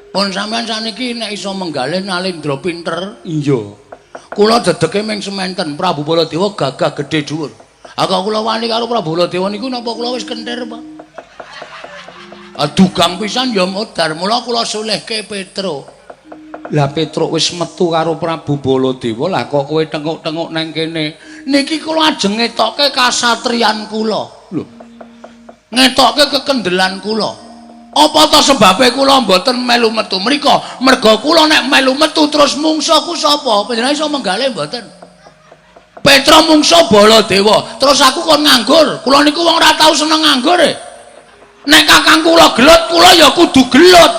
Pun sampean saniki nek iso menggalih Nalendra pinter. Iya. Kula dedeke ming sementen Prabu Baladewa gagah gedhe dhuwur. Ha kok kula wani karo Prabu Baladewa niku napa kula wis kentir, Pak? Dugang pisan ya modar, mula kula sulehke Petruk. Lah Petruk wis metu karo Prabu Baladewa, lah kok kowe tenguk-tenguk nang kene? Niki kula ajeng ngetokke kasatriyan kula. Lho. Ngetokke kekendelan kula. Apa ta sebabe kula mboten melu metu mriko? Merga kula nek melu metu terus mungsuhku sapa? Panjenengan iso menggalih mboten? Petruk mungsuh Baladewa, terus aku kon nganggur. Kula niku wong ora tau seneng nganggur e. Nek kakang kula gelut, kula ya kudu gelut.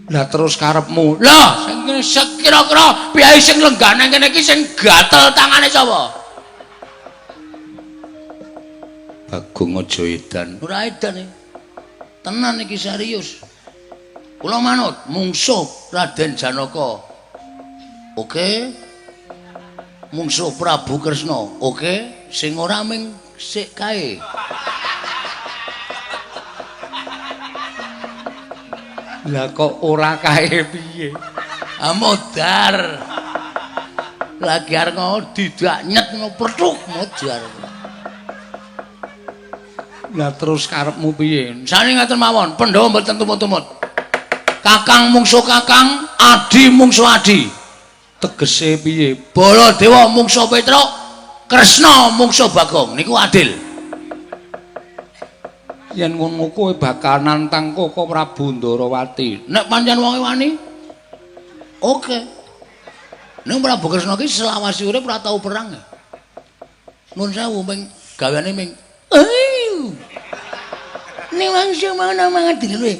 Lah terus karepmu? Lah sing sekira-kira piyai sing lenggah nang kene iki sing gatel tangane sapa? Bagong aja edan. Ora edan iki. Tenan iki serius. Kula manut mungsuh Raden Janaka. Oke. Mungsuh Prabu Kresna. Oke, sing ora ming sik kae. Lah kok ora kae piye? Ah modar. Lagi arep ngono didak nyet ngono perthuk modar. Lah terus karepmu piye? Sane ngaten mawon, Pandhawa mboten tumut-tumut. Kakang mungsuh kakang, adi mungsuh adi. Tegese piye? Baladewa mungsuh Petruk, Kresna mungsuh Bagong. Niku adil. Yen ngono kowe bakal nantang Koko Prabu Ndarawati. Nek pancen wonge wani, oke. Ning Prabu Kresna ki selawase urip ora tau perang. Nuwun sewu ming gaweane ming ayo. Ning langsung mangan mangan dhewe.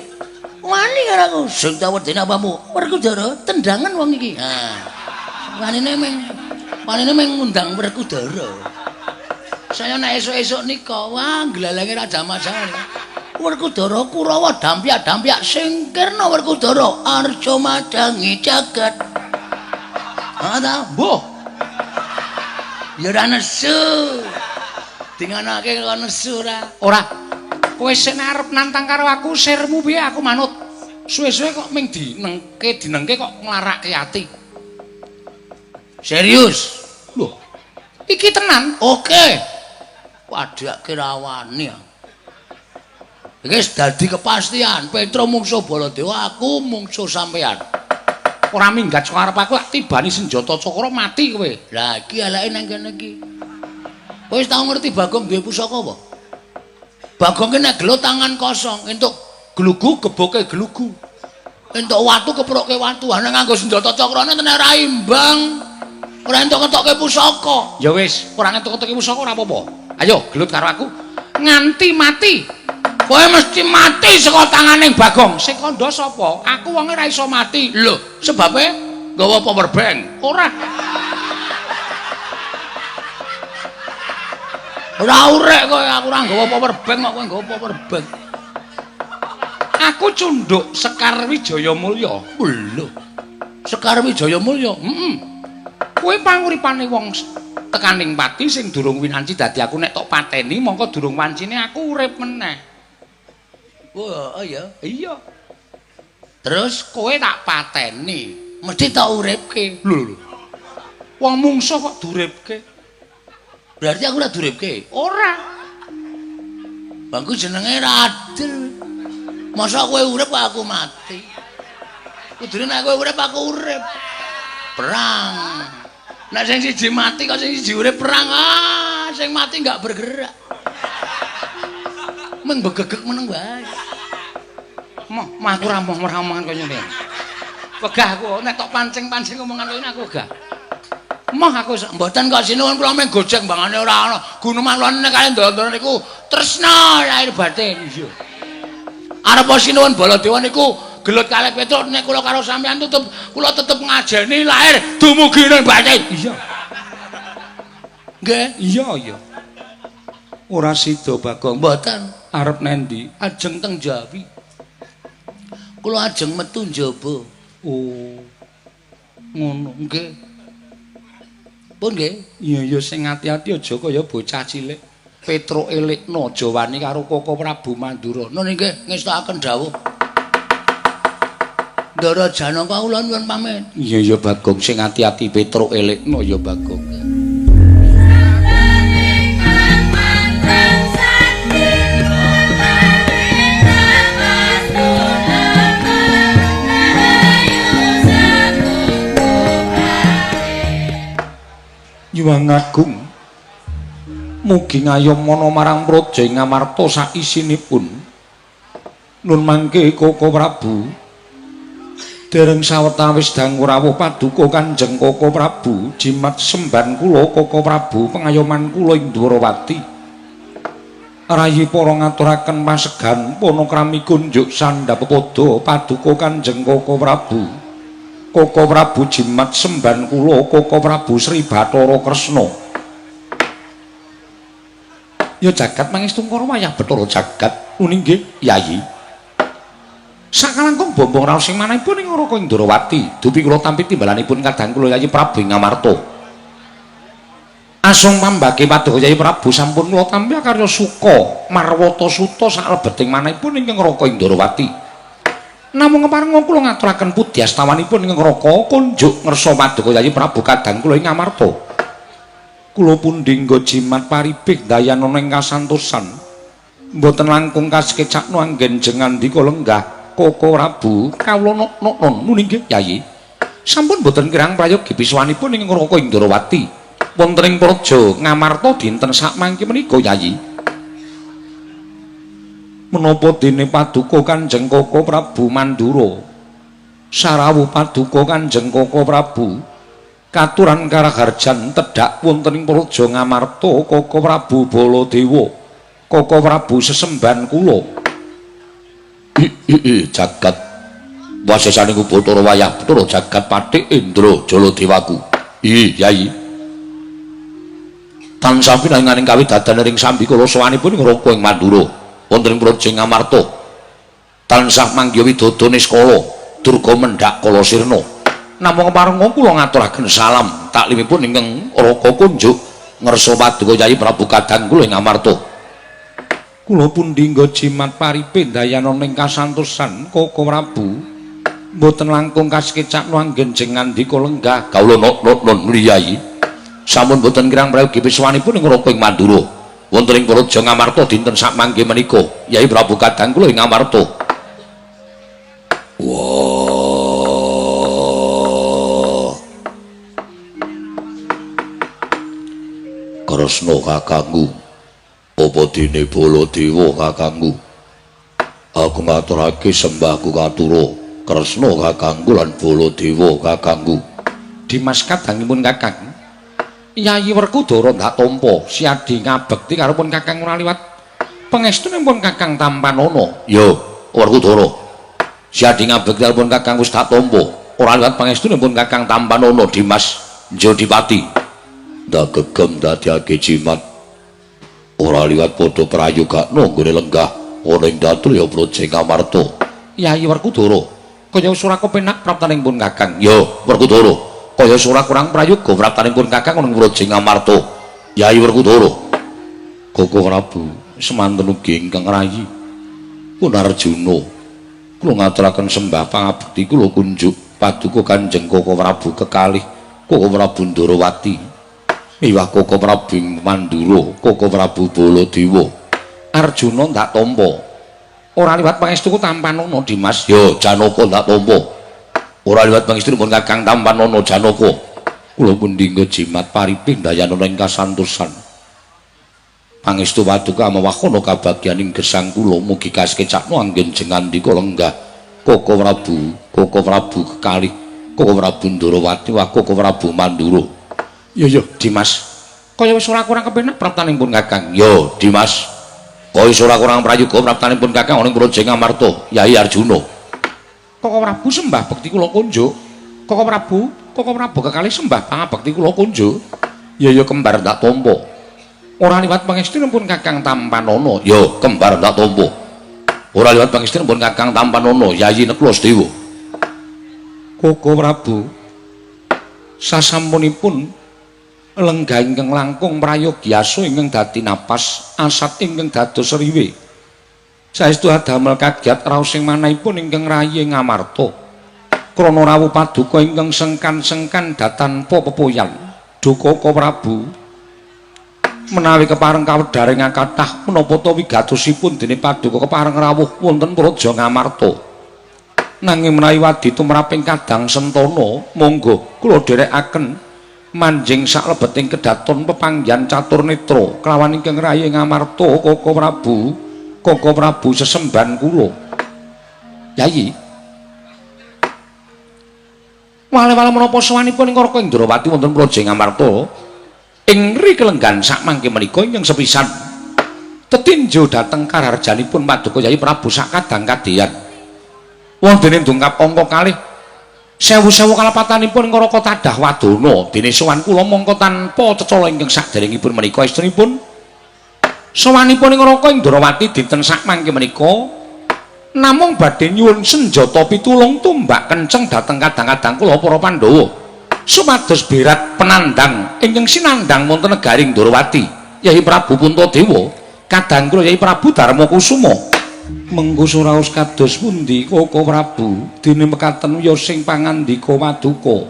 Wani karo aku. Sing tak wedeni apamu? Werkudara tendangan wong iki. Ha. Wanine ming ngundang Werkudara. Saya nek esuk-esuk nika, wah glelenge Raja Majapahit. Werkudara Kurawa dampyak-dampyak singkirna Werkudara arja madangi jagat. Ha ta, mbuh. Ya ora nesu. Dinganake kok nesu ora? Ora. Kowe sing arep nantang karo aku sirmu piye aku manut. Suwe-suwe kok ming dinengke kok nglarake ati. Serius? Lho. Iki tenan. Oke. Wadake rawani. Iki wis dadi kepastian, Petruk mungsuh Baladewa, aku mungsuh sampean. Ora minggat saka arep aku tak tibani senjata cakra mati kowe. Lah iki eleke nang kene iki. Kowe wis tau ngerti Bagong duwe pusaka apa? Bagong ki nek gelut tangan kosong, entuk glugu geboke glugu. Entuk watu kepruke watu, ana nganggo senjata cakrane tenan ora imbang. Ora entuk ngetokke pusaka. Ya wis, ora entuk ngetokke pusaka ora apa-apa. Ayo gelut karo aku nganti mati. Kowe mesti mati saka tangane Bagong. Sing kandha sapa? Aku wonge ora iso mati. Lho, sebabe nggawa power bank. Ora. Ora urek kowe, aku ora nggawa power bank kok kowe nggawa power bank. Aku cunduk Sekar Wijaya Mulya. Lho. Sekar Wijaya Mulya. Heeh. Kowe panguripane wong tekaning pati sing durung winanci dadi aku nek tok pateni mongko durung wancine aku urip meneh. Wah, iya. Iya. Terus kowe tak pateni, mesti tak uripke. Lho lho. Wong mungsuh kok duripke? Berarti aku ora duripke? Ora. Bangku jenenge ra adil. Masa kowe urip aku mati? Kudune nek kowe urip aku urip. Perang. Nek sing siji mati kok sing siji urip perang. Ah, sing mati enggak bergerak. Meng begegek meneng wae. Moh, mah aku ora moh ora omongan kaya ngene. Wegah aku nek tok pancing-pancing omongan kaya ngene aku wegah. Moh aku mboten kok sinuwun kula mung gojek mbangane ora ana. Guneman kula nek kaliyan ndara-ndara niku tresna lahir batin. Iya. Arep sinuwun Baladewa niku gelut kalih Petruk nek kula karo sampeyan tutup kula tetep ngajeni lahir dumugi ning batin. Iya. Nggih. Iya, iya. Ora sida Bagong. Mboten. Arep nendi? Ajeng teng Jawi. Kula ajeng metu njaba. Oh. Ngono. Nggih. Pun nggih. Iya ya sing ati-ati aja kaya bocah cilik. Petruk elekno aja wani karo Koko Prabu Mandura. Nun nggih ngestakaken dawuh. Ndara Janaka kula nyuwun pamit. Iya ya Bagong, sing ati-ati Petruk elekno ya Bagong. Yuwang Agung mugi ngayomana marang praja ing Ngamarta saisinipun. Nun mangke Koko Prabu dereng sawetawis dangu rawuh paduka Kanjeng Koko Prabu jimat semban kula Koko Prabu pengayoman kula ing Dwarawati. Rayi para ngaturaken pasegan panakrami kunjuk sandhap pepada paduka Kanjeng Koko Prabu. Koko Prabu jimat semban kula Koko Prabu Sri Bathara Kresna. Ya jagat mangestungkara wayah Bathara jagat nuni nggih Yayi. Sakalangkung bombong raos ing manahipun ing Raka Indrawati dupi kula tampi timbalanipun kadang kula Yayi Prabu ing Ngamarta. Asung pambake paduka Yayi Prabu sampun kula tampi akarya suka marwata suta saklebeting manahipun ingkang Raka Indrawati. Namung keparenga kula ngaturaken pudyastawanipun ingkang Raka kunjuk ngersa paduka Yayi Prabu kadang kula ing Ngamarta. Kula pundhingga jimat paribih dayanana ing kasantosan. Mboten langkung kasekecakno anggen jengandika lenggah Koko Prabu kawula nok-noknon nuni nggih Yayi. Sampun mboten kirang prayogi pisuwanipun ing Raka Indrawati wonten ing praja Ngamarta dinten sakmangke menika Yayi. Menapa dene paduka Kanjeng Koko Prabu Mandura sarawuh paduka Kanjeng Koko Prabu katuran karaharjan tedhak wonten ing praja Ngamarta Koko Prabu Baladewa Koko Prabu sesemban kula. Jagat wasesaning Bathara wayah Bathara jagat pathik Indra Jaladewaku. Yayi. Tansah pinanganing kawidadan ring sambikala sowanipun ing Raka ing Mandura wonten ing praja Ngamarta. Tansah manggiha widodo niskala durga mendhak kala sirna. Namung keparenga kula ngaturaken salam taklimipun ingkang Raka kunjuk ngersa paduka Yayi Prabu kadang kula ing Ngamarta. Kula pundhingga jimat paripe dayanana ing kasantosan Koko Prabu mboten langkung kasekecakno anggen jengandika lenggah kawula nok-nok Yayi. Sampun boten kirang prayogi pisuwanipun ing Raka ing Mandura wonten ing praja Ngamarta dinten sakmangke menika Yayi Prabu kadang kula ing Ngamarta. Wah. Kresna kakangku, apa dene Baladewa kakangku, aku ngaturake sembahku katura Kresna kakangku lan Baladewa kakangku. Dimas kadangipun kakang Yayi Werkudara ndak tampa siadi ngabekti karo pun kakang ora liwat pangestunipun kakang tampanana. Ya Werkudara siadi ngabekti karo pun kakang wis tak tampa ora liwat pangestunipun kakang tampanana. Dimas Jodipati ndak gegem dadiake jimat ora liwat padha prayogakno nggone lenggah ana ing datul ya praja Ngamarta. Yayi Werkudara kaya ora kepenak praptaning pun kakang. Ya Werkudara kaya ora kurang prayoga praptaning pun kakang ana ing praja Ngamarta. Yayi Werkudara Koko Prabu semanten ugi ingkang rayi pun Arjuna kula ngaturaken sembah pangabekti kula kunjuk paduka Kanjeng Koko Prabu kekalih Koko Prabu Ndrawati miwah Koko Prabu Mandura Koko Prabu Baladewa. Arjuna ndak tampa ora liwat pangestuku tampanana Dimas. Ya Janaka ndak tampa ora liwat pangestunipun kakang tampanana Janaka. Kula pundhingga jimat paripih dayanana ing kasantosan pangestu paduka amawahana kabagyaning gesang kula mugi kasekecakno anggen jengandika lenggah Koko Prabu, Koko Prabu kekalih Koko Prabu Ndrawati wah Koko Prabu Mandura. Ya ya Dimas kaya wis ora kurang kepenak praptaning pun kakang. Ya Dimas kaya wis ora kurang prayoga praptaning pun kakang ana ing praja Ngamarta. Yayi Arjuna Koko Prabu sembah bekti kula kunjuk. Koko Prabu, Koko Prabu kekalih sembah pangabekti kula kunjuk. Ya ya kembar ndak tampa ora liwat pangestunipun kakang tampanana. Ya kembar ndak tampa ora liwat pangestunipun kakang tampanana Yayi Neklasdewa. Koko Prabu sasampunipun lenggah ingkang langkung prayogi aso ingkang dadi napas asat ingkang dados riwe saestu adamel kagiat raos ing manahipun ingkang rayi Ngamarta. Krana rawuh paduka ingkang sengkan-sengkan datanpa pepoyan. Duka Prabu, menawi kepareng kawedharing kathah menapa ta wigatosipun dene paduka kepareng rawuh wonten Praja Ngamarta. Nanging menawi wadi tumraping Kadang Sentana, monggo kula dherekaken manjing saklebeting kedaton pepanggihan catur netra kelawan ingkang rayi Ngamarta. Koko Prabu, Koko Prabu sesembahan kula. Yayi, wale-wale menapa sowanipun ing Raka Indrawati wonten Praja Ngamarta ing ri kelenggan sakmangke menika ingkang sepisan tetinju dhateng karaharjanipun Paduka Yayi Prabu sakadang kadeyan. Wonten dongkap angka kalih sewu-sewu kalepatanipun ing Raka tadah wadana, dene sowan kula mongko tanpa cecala ingkang saderengipun menika estunipun sowanipun ing Raka Indrawati dinten sakmangke menika namung badhe nyuwun senjata pitulung tumbak kenceng dhateng kadang-kadang kula para Pandhawa supados berat penandang ingkang sinandang wonten negari Ndrawati, Yayi Prabu Puntadewa, kadang kula Yayi Prabu Darma Kusuma. Mengko suraos kados pundi, Koko Prabu? Dene mekaten ya sing pangandika paduka,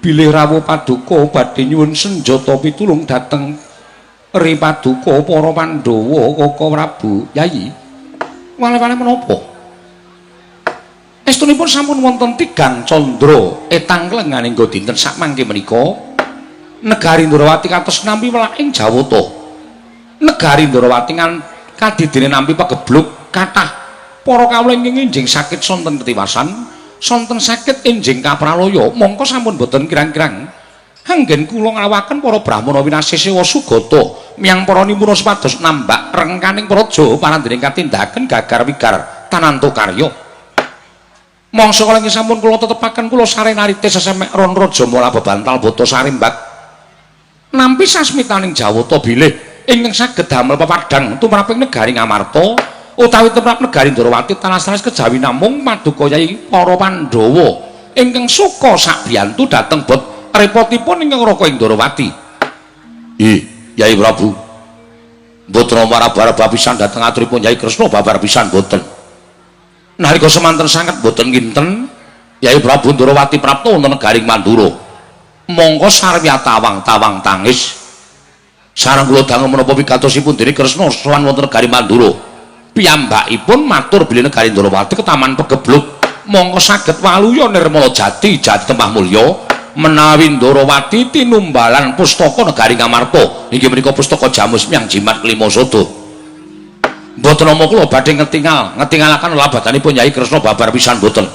bilih rawuh paduka badhe nyuwun senjata pitulung dhateng ri paduka para Pandhawa. Koko Prabu. Yayi, wale-wale menapa estunipun sampun wonten tigang candra etang klenganing dinten sakmangke menika negari Ndrawati katos nampi welaking Jawata. Negari Ndrawati ngan kadidene nampi pegebluk kathah para kawula ingkang enjing sakit sonten ketiwasan, sonten sakit enjing kapralaya. Mongko sampun boten kirang-kirang anggen kula nglawaken para brahmana winasih sewa sugata miyang para nimuna supados nambak rengkaning praja parandening katindaken gagar wigar tananto karya. Mangsa kala ingkang sampun kula tetepaken, kula sare narite sesemek ron raja mala bebantal bata sarimbak nampi sasmitaning Jawata bilih ingkang saged damel pepadhang tumraping negari Ngamarta utawi tumrap negari Ndrawati tanas-tanas kejawi namung paduka Yai para Pandhawa ingkang suka sakbiyantu dhateng bot repotipun ingkang Raka Indrawati. Ih, Yai Prabu. Mboten marabar pisan dhateng aturipun Yai Kresna babar pisan mboten. Nalika semanten sanget mboten kinten Yai Prabu Ndrawati prapta wonten negari Mandura. Mongko sarwi tawang-tawang tangis. Sareng kula dangu menapa wigatosipun dene Kresna sowan wonten negari Mandura. Piyambakipun matur bilih negari Ndrawati ketaman pegebluk. Mongko saged waluya nirmala jati jati temah mulya menawi Ndrawati tinumbalan pustaka negari Ngamarta, inggih menika pustaka Jamus Myang Jimat Klima Sada. Mboten nampa kula badhe ngetingalaken labatanipun Yai Kresna babar pisan mboten,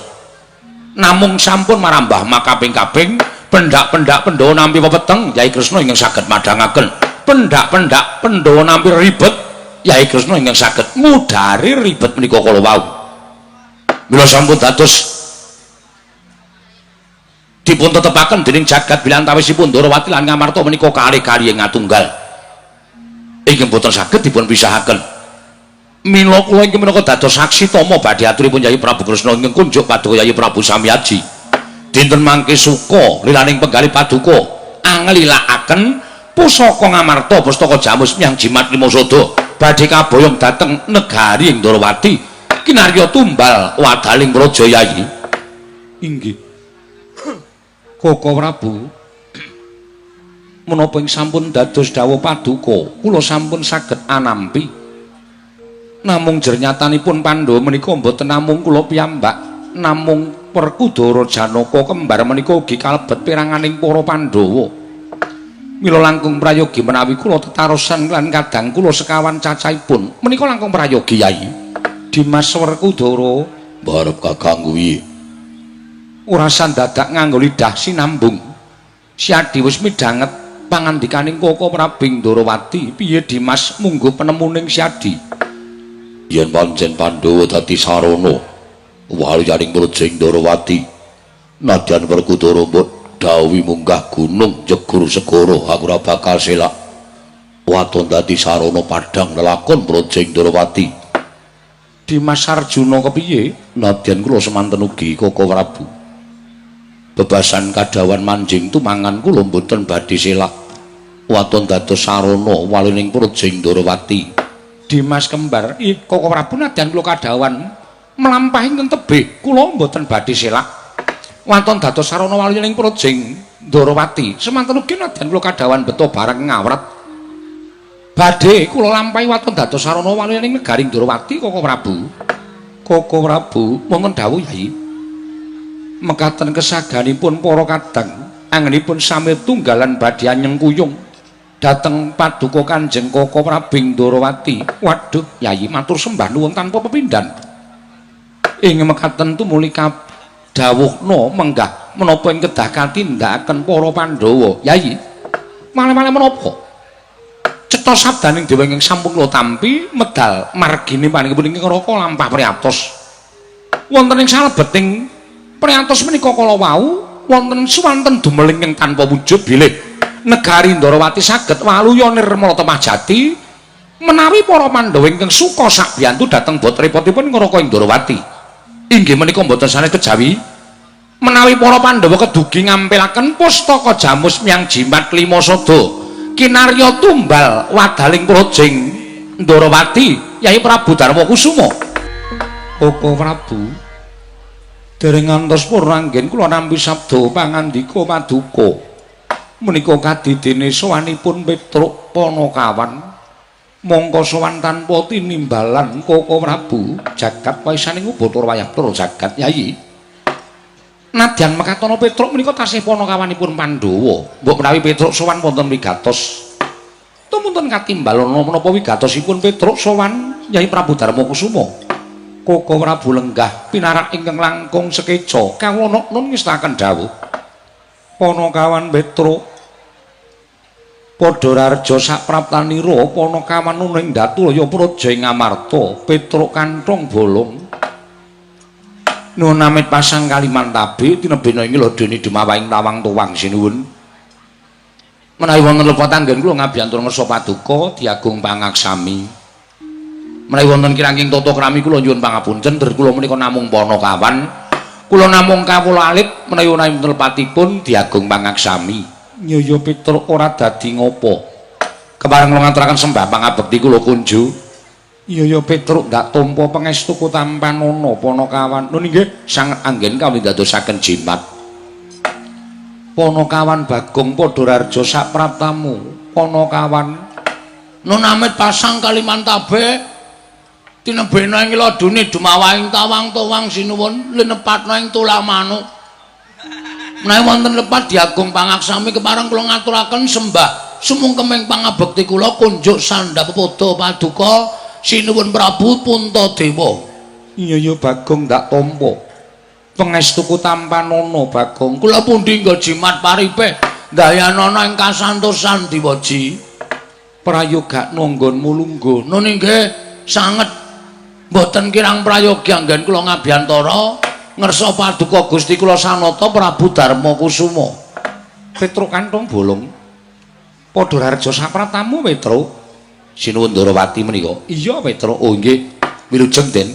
namung sampun marambah makaping-kaping pendak-pendak Pandhawa nampi pepeteng, Yai Kresna ingkang saged madhangaken. Pendak-pendak Pandhawa nampi ribet, Yai Kresna ingkang saged ngudari ribet menika kala wau. Mila sampun dados dipun tetepaken dening jagat bilih antawisipun Ndrawati lan Ngamarta menika kalih-kalih ngatunggal ingkang boten saged dipun pisahaken. Mila kula ingkang minangka dados saksi tama badhe aturipun Yai Prabu Kresna ingkang kunjuk paduka Yai Prabu Samyaji dinten mangke suka lilaning penggalih paduka anglilakaken pusaka Ngamarta, pustaka Jamus Myang Jimat Lima Sada badhe kaboyong dhateng negari Ndrawati kinarya tumbal wadaling praja. Yai. Inggih, Koko Prabu, menapa ing sampun dados dawuh paduka kula sampun saged anampi. Namung jernyatanipun Pandhawa menika mboten namung kula piyambak, namung Werkudara, Janaka kembar menika ugi kalebet peranganing para Pandhawa. Mila langkung prayogi menawi kula tetarosan lan kadang kula sekawan cacahipun menika langkung prayogi. Yai. Dimas Werkudara, barep kakangku piye? Ora sandadak nganggo lidah sinambung. Siadi wis midhanget pangandikaning Koko Prabu Ndrawati. Piye, Dimas, munggo penemuning Siadi? Yen pancen Pandhawa dadi sarana waluyaning praja Ndrawati, nadyan Werkudara mbok dawuhi munggah gunung jegur segara, aku ora bakal selak. Waton dadi sarana padhang lelakon praja Ndrawati. Dimas Arjuna kepiye? Nadyan kula semanten ugi, Koko Prabu, bebasan kadhawan manjing tumangan kula mboten badhe selak. Waton dados sarana walining praja Ndrawati. Dimas kembar, ih, Koko Prabu, nadyan kula kadhawan mlampah ingkang tebih, kula mboten badhe selak. Waton dados sarana waluya ing Prajing Ndarawati. Semanten ugi nadyan kula kadhawan beto bareng ngawret. Badhe kula lampahi waton dados sarana waluya ing negari Ndarawati, Koko Prabu. Koko Prabu, wonten dawuh Yai. Mekaten kesaganipun para kadang anggenipun samir tunggalan badhe anyengkuyung dhateng paduka Kanjeng Koko Prabu ing Ndarawati. Waduh, Yai, matur sembah nuwun tanpa pepindhan. Ing mekaten tumuli kadhawuhna menggah menapa ing kedah katindakaken para Pandhawa. Yai, malih-malih menapa? Cetha sabdaning dewa ingkang sampun kula tampi medal margine panjenenganipun ing neraka lampah priyatos. Wonten ing salebeting priyatos menika kala wau wonten suwanten dumeling ingkang tanpa wujud bilih negari Ndarawati saged waluya nirmala temah jati menawi para Pandhawa ingkang suka sakbiyantu dhateng bot repotipun neraka ing Ndarawati. Inggih menika mboten sanes kejawi menawi para Pandhawa kedugi ngampilaken pustaka jamus miyang jimat lima sada kinarya tumbal wadaling Prajing Ndarawati Yai Prabu Darma Kusuma. Koko Prabu, dereng ngantos purna anggen kula nampi sabda pangandika paduka. Menika kadidene sowanipun Petruk Panakawan. Mongko sowan tanpa tinimbalan Koko Prabu, jagat waisaning Bathara wayah Bathara jagat Yai. Nadyan mekatono Petruk menika tasih panakawanipun Pandhawa. Mbok menawi Petruk sowan wonten wigatos. Tumunten katimbalana menapa wigatosipun Petruk sowan Yai Prabu Darma Kusuma. Koko Prabu lenggah pinarak ingkang langkung sekeca kawula nun ngestaken dawuh. Panakawan Petruk padha rarja sapraptanira panakawan ning Datulaya Praja ing Amarta. Petruk kanthong bolong. Nuwun amit pasang Kalimantabe tinebena ing ladeni dumawahing tawang tuwang sinuwun. Menawi wonten lepat anggen kula ngabiyantur ngersa paduka diagung pangaksami. Menawi wonten kirangking tata krami kula nyuwun pangapunten, der kula menika namung panakawan. Kula namung kawula alit menawi wonten lepatipun diagung pangaksami. Nyaya Petruk ora dadi ngopo. Kepareng kula ngaturaken sembah pangabekti kula kunju. Iya ya Petruk ndak tampa pangestu tampanana Panakawan. Nun inggih sanget anggen kawula dadosaken jimat. Panakawan Bagong padha rarja sapraptamu. Panakawan nun amit pasang Kalimantabe tinebena ing ladune dumawahing tawang-tawang sinuwun linepatna ing tulang manuk. Menawi wonten lepat diagung pangaksami kepareng kula ngaturaken sembah sumungkeming pangabekti kula kunjuk sandhap pepoda paduka sinuwun Prabu Puntadewa. Iya ya Bagong ndak tampa. Pangestuku tampanana Bagong. Kula pundi nggo jimat paripe ndayanana ing kasantosan diwaji. Prayogakna nggonmu lungguh. Nun inggih sanget mboten kirang prayogi anggen kula ngabiyantara ngersa paduka Gusti kula Sanata Prabu Darma Kusuma. Petruk kanthong bolong. Padha rarja sapraptamu Petruk. Sinuwun Ndarawati menika. Iya Petruk. Oh nggih. Wilujeng Den.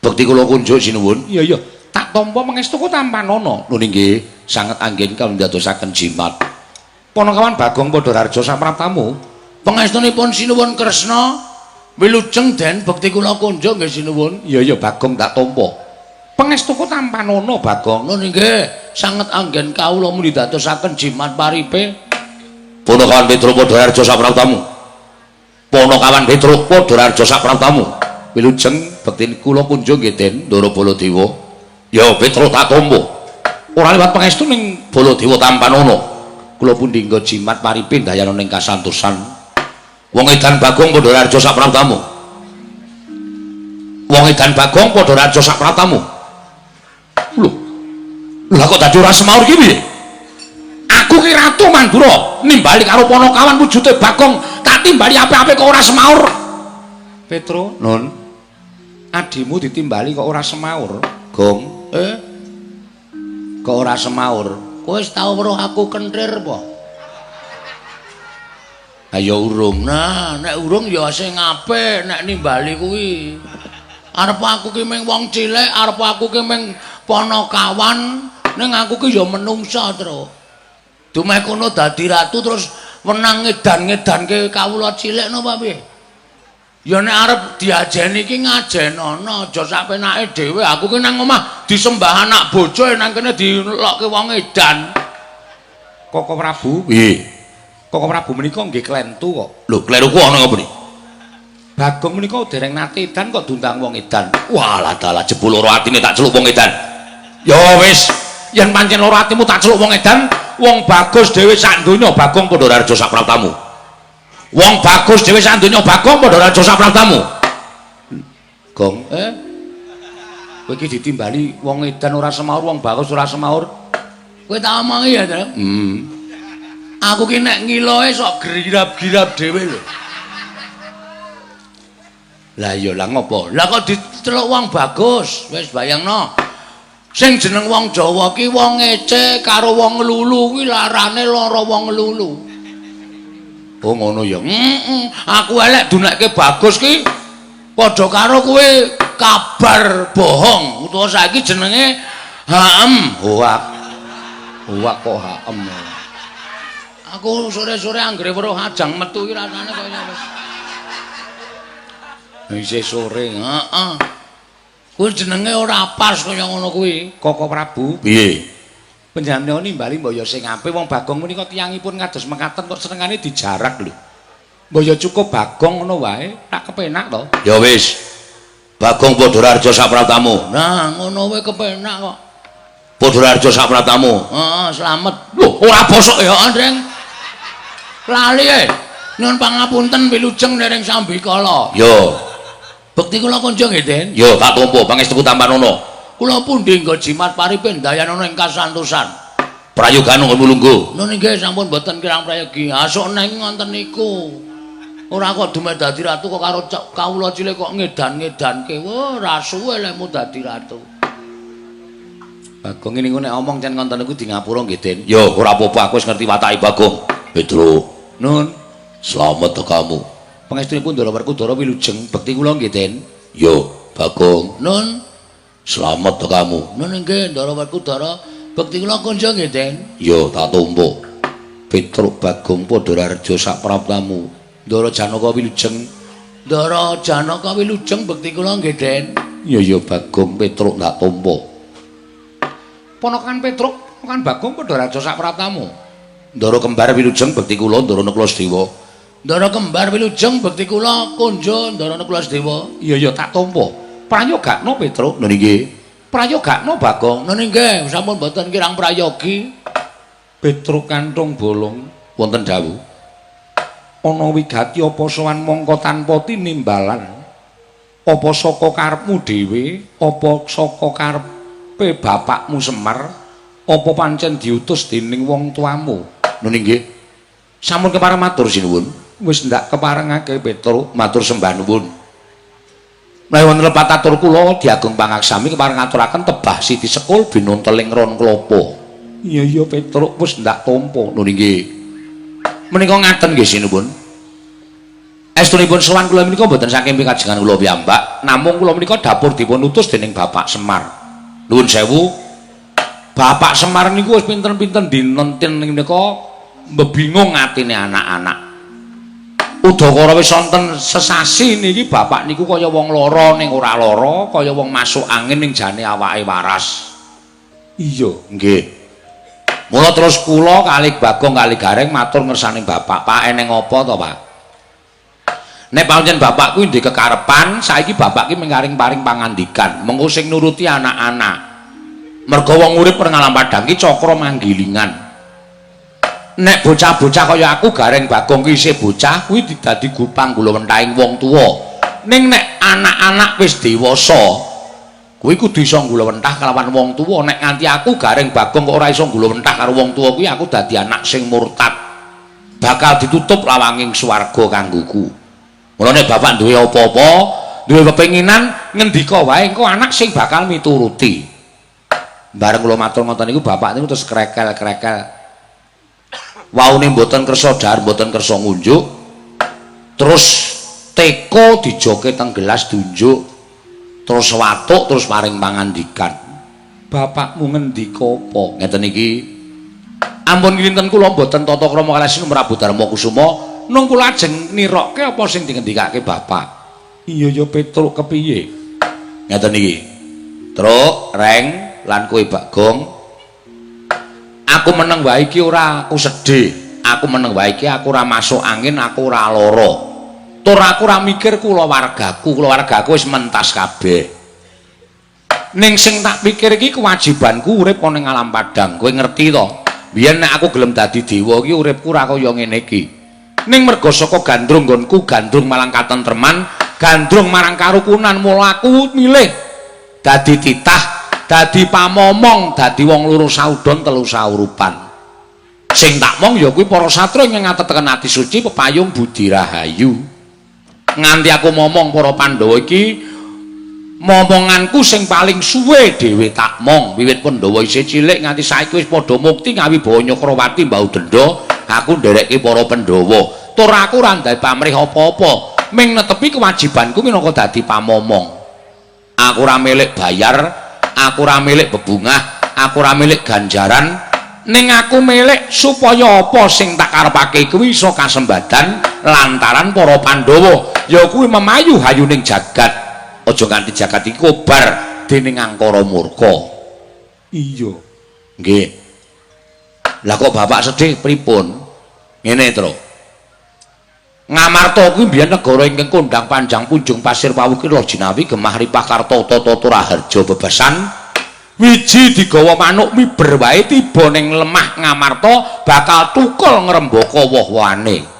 Bekti kula kunjuk sinuwun. Iya iya. Tak tampa pangestuku tampanana. Nun inggih sanget anggen kawula ndadosaken jimat. Panakawan Bagong padha rarja sapraptamu. Pangestunipun sinuwun Kresna. Wilujeng Den, bekti kula kunjuk nggih sinuwun. Iya iya Bagong tak tampa. Pangestuku tampanana Bagong. Nun inggih sanget anggen kawula muni dadosaken jimat paripe. Panakawan Petruk padha rarja sapraptamu. Panakawan Petruk padha rarja sapraptamu. Wilujeng bekti kula kunjung nggih Den Ndara Baladewa. Ya Petruk tak tampa. Ora liwat pangestu ning Baladewa tampanana. Kula pundi nggo jimat paripe ndayana ning kasantosan. Wong edan Bagong padha rarja sapraptamu. Wong edan Bagong padha rarja sapraptamu. Lho. Lah kok dadi ora semaur iki piye? Aku ki Ratu Mandura nimbali karo Panakawan wujude Bagong tak timbali apik-apik kok ora semaur. Petro, Nun. Adimu ditimbali kok ora semaur? Gong. Kok ora semaur? Kowe wis tau weruh aku kenthir apa? Ayo urung. Nah, nek urung ya sing apik nek nimbali kuwi. Arep aku ki mung wong cilik, arep aku ki mung panakawan, ning aku ki ya menungsa, Tru. Dumeh kono dadi ratu terus wenang ngedan-ngedanke kawula cilik napa piye? Ya nek arep diajeni iki ngajenono, aja sak penake dhewe. Aku ki nang omah disembah anak bojo, nang kene dilokke wong edan. Koko Prabu, Piye? Koko Prabu menika nggih klentu kok. Lho, kleruku ana ngapa ni? Bagong menika dereng nate edan kok diundang wong edan. Walah dalah, jebul loro atine tak celuk wong edan. Ya wis, yen pancen loro atimu tak celuk wong edan, wong bagus dhewe sak donya Bagong Padha raja sak praptamu. Wong bagus dhewe sak donya Bagong padha raja sak praptamu. Gong, Eh? Kowe iki ditimbali wong edan ora semaur, wong bagus ora semaur. Kowe tak omongi ya, Tru? Hmm. Aku ki nek ngiloe sok girap-girap dhewe lho. Lah iya, lah ngopo? Lah kok diceluk wong bagus? Wis bayangno. Sing jeneng wong Jawa ki wong ngece karo wong nglulu kuwi larane lara wong nglulu. Oh ngono ya. Heeh. Aku elek dunekke bagus ki padha karo kowe kabar bohong utawa saiki jenenge HM. Hoak. Hoak kok HM. Aku sore-sore anggere weruh ajang metu iki rasane kaya wis Isih sore. Heeh. Kuwi jenenge ora pas kaya ngono kuwi. Koko Prabu, Piye? Panjenengan nimbali mbok ya sing apik, wong Bagong menika tiyangipun kados mekaten kok senengane dijarak lho. Mbok ya cukup Bagong ngono wae, tak kepenak to. Ya wis. Bagong padha raja sak praptamu. Nah, ngono wae kepenak kok. Padha raja sak praptamu. Heeh, slamet. Lho, ora bosok ya, Andreng. Lali e. Nyuwun pangapunten, wilujeng dereng sambikala. Yo. Bekti kula kunjung nggih, Den. Yo, tak tampa pangestuku tampanono. Kula pundi nggo jimat paripin dayanana ing kasantosan. Prayogan nggonmu lungguh. Nun inggih, sampun boten kirang prayogi. Asuk neng ngoten niku. Ora kok dumeh dadi ratu kok karo kawula cilik kok ngedan-ngedanke. Wah, ora suwe lehmu dadi ratu. Bagong niku nek omong cen ngoten niku di ngapura nggih, Den. Yo, ora apa-apa, aku wis ngerti watake Bagong. Petro, Nun, slamet tekamu. Pangestunipun Ndara Werkudara wilujeng, bekti kula nggih, Den. Yo, Bagong, Nun, slamet tekamu. Nun inggih, Ndara Werkudara, bekti kula kunjung nggih, Den. Yo, tak tampa. Petruk Bagong padha raja sak praptamu. Ndara Janaka wilujeng. Ndara Janaka wilujeng, bekti kula nggih, Den. Ya ya Bagong, Petruk tak tampa. Ponakan Petruk, ponakan Bagong padha raja sak praptamu. Ndara kembar wilujeng, bekti kula Ndara Nakula Sedewa. Ndara kembar wilujeng, bekti kula konjo Ndara Nakula Sedewa. Iya ya, tak tampa. Prayogakno Petruk. Nun inggih. Prayogakno Bagong. Nun inggih, sampun boten kirang prayogi. Petruk kantung bolong wonten dawuh. Ana wigati apa sowan mongko tanpa tinimbalan? Apa saka karepmu dhewe? Apa saka karepe bapakmu Semar? Apa pancen diutus dening wong tuamu? Nun inggih. Sampun kepareng matur sinuwun. Wis ndak keparengake Petruk, matur sembah nuwun. Menawi wonten lepat atur kula diagung pangaksami kepareng ngaturaken tebah siti sekul binunteling ron klapa. Iya iya Petruk, wis ndak tampa. Nun inggih. Menika ngaten nggih sinuwun. Estunipun sowan kula menika mboten saking pikajengan kula piyambak, namung kula menika dapur dipun utus dening Bapak Semar. Nuwun sewu. Bapak Semar niku wis pinten-pinten dinten menika mbebingung atine anak-anak. Udakara wis wonten sesasi niki bapak niku kaya wong lara ning ora lara, kaya wong masuk angin ning jane awake waras. Iya, nggih. Mula terus kula kalih Bagong kalih Gareng matur ngersane bapak, "Pak, eneng apa to, Pak?" Nek pancen bapak kuwi ndek kekarepan, saiki bapak ki mengkaring-paring pangandikan, mengko sing nuruti anak-anak. Mergo wong urip ngalam padang ki cakra manggilingan. Nek bocah-bocah kaya aku Gareng Bagong ki isih bocah kuwi dadi panggulawentahing wong tuwa. Ning nek anak-anak wis dewasa kuwi kudu iso nggulawentah kelawan wong tuwa. Nek nganti aku Gareng Bagong kok ora iso nggulawentah karo wong tuwa kuwi aku dadi anak sing murtad. Bakal ditutup lawanging swarga kanggoku. Mula nek bapak duwe apa-apa, duwe pepenginan, ngendika wae, engko anak sing bakal mituruti. Bareng kula matur ngoten niku bapak niku terus krekel-krekel. Waune mboten kersa dhahar, mboten kersa ngunjuk. Terus teko dijoke teng gelas diunjuk. Terus watuk terus paring pangandikan. Bapakmu ngendika apa? Ngeten iki. Ampun kinten kula mboten tata krama kalih Prabu Darma Kusuma, nung kula ajeng nirokke apa sing dingendikake bapak. Iya ya Petruk kepiye? Ngeten iki. Truk, Reng lan kowe Bagong. Aku meneng wae iki ora aku sedih. Aku meneng wae iki aku ora masuk angin, aku ora lara. Tur aku ora mikir kulawargaku, kulawargaku wis mentas kabeh. Ning sing tak pikir iki kewajibanku urip ana ning alam padang. Kowe ngerti to? Biyen nek aku gelem dadi dewa iki uripku ora kaya ngene iki. Ning merga saka gandrung nggonku, gandrung marang katentreman, gandrung marang karukunan, mula aku milih dadi titah, dadi pamomong, dadi wong loro saudon telu saurupan. Sing tak mong ya kuwi para satria ingkang ngateteken ati suci pepayung budi rahayu. Nganti aku momong para Pandhawa iki momonganku sing paling suwe dhewe tak mong. Wiwit Pandhawa isih cilik nganti saiki wis padha mukti ngawibawa Nyakrawati mbau denda, aku nderekke para Pandhawa. Tur aku ora ndai pamrih apa-apa, ming netepi kewajibanku minangka dadi pamomong. Aku ora milik bayar, aku ora milik bebungah, aku ora milik ganjaran, ning aku milik supaya apa sing tak karepake kuwi iso kasembadan lantaran para Pandhawa ya kuwi memayu hayuning jagat. Aja nganti jagat iki kobar dening angkara murka. Iya. Nggih. Lah kok bapak sedih pripun? Ngene, Tru. Ngamarta kuwi mbiyen negara ingkang kondhang panjang punjung pasir pawukir jinawi gemah ripah karta tata raharja bebasan. Wiji digawa manuk miber wae tiba ning lemah Ngamarta bakal tukul ngrembaka woh-wohane.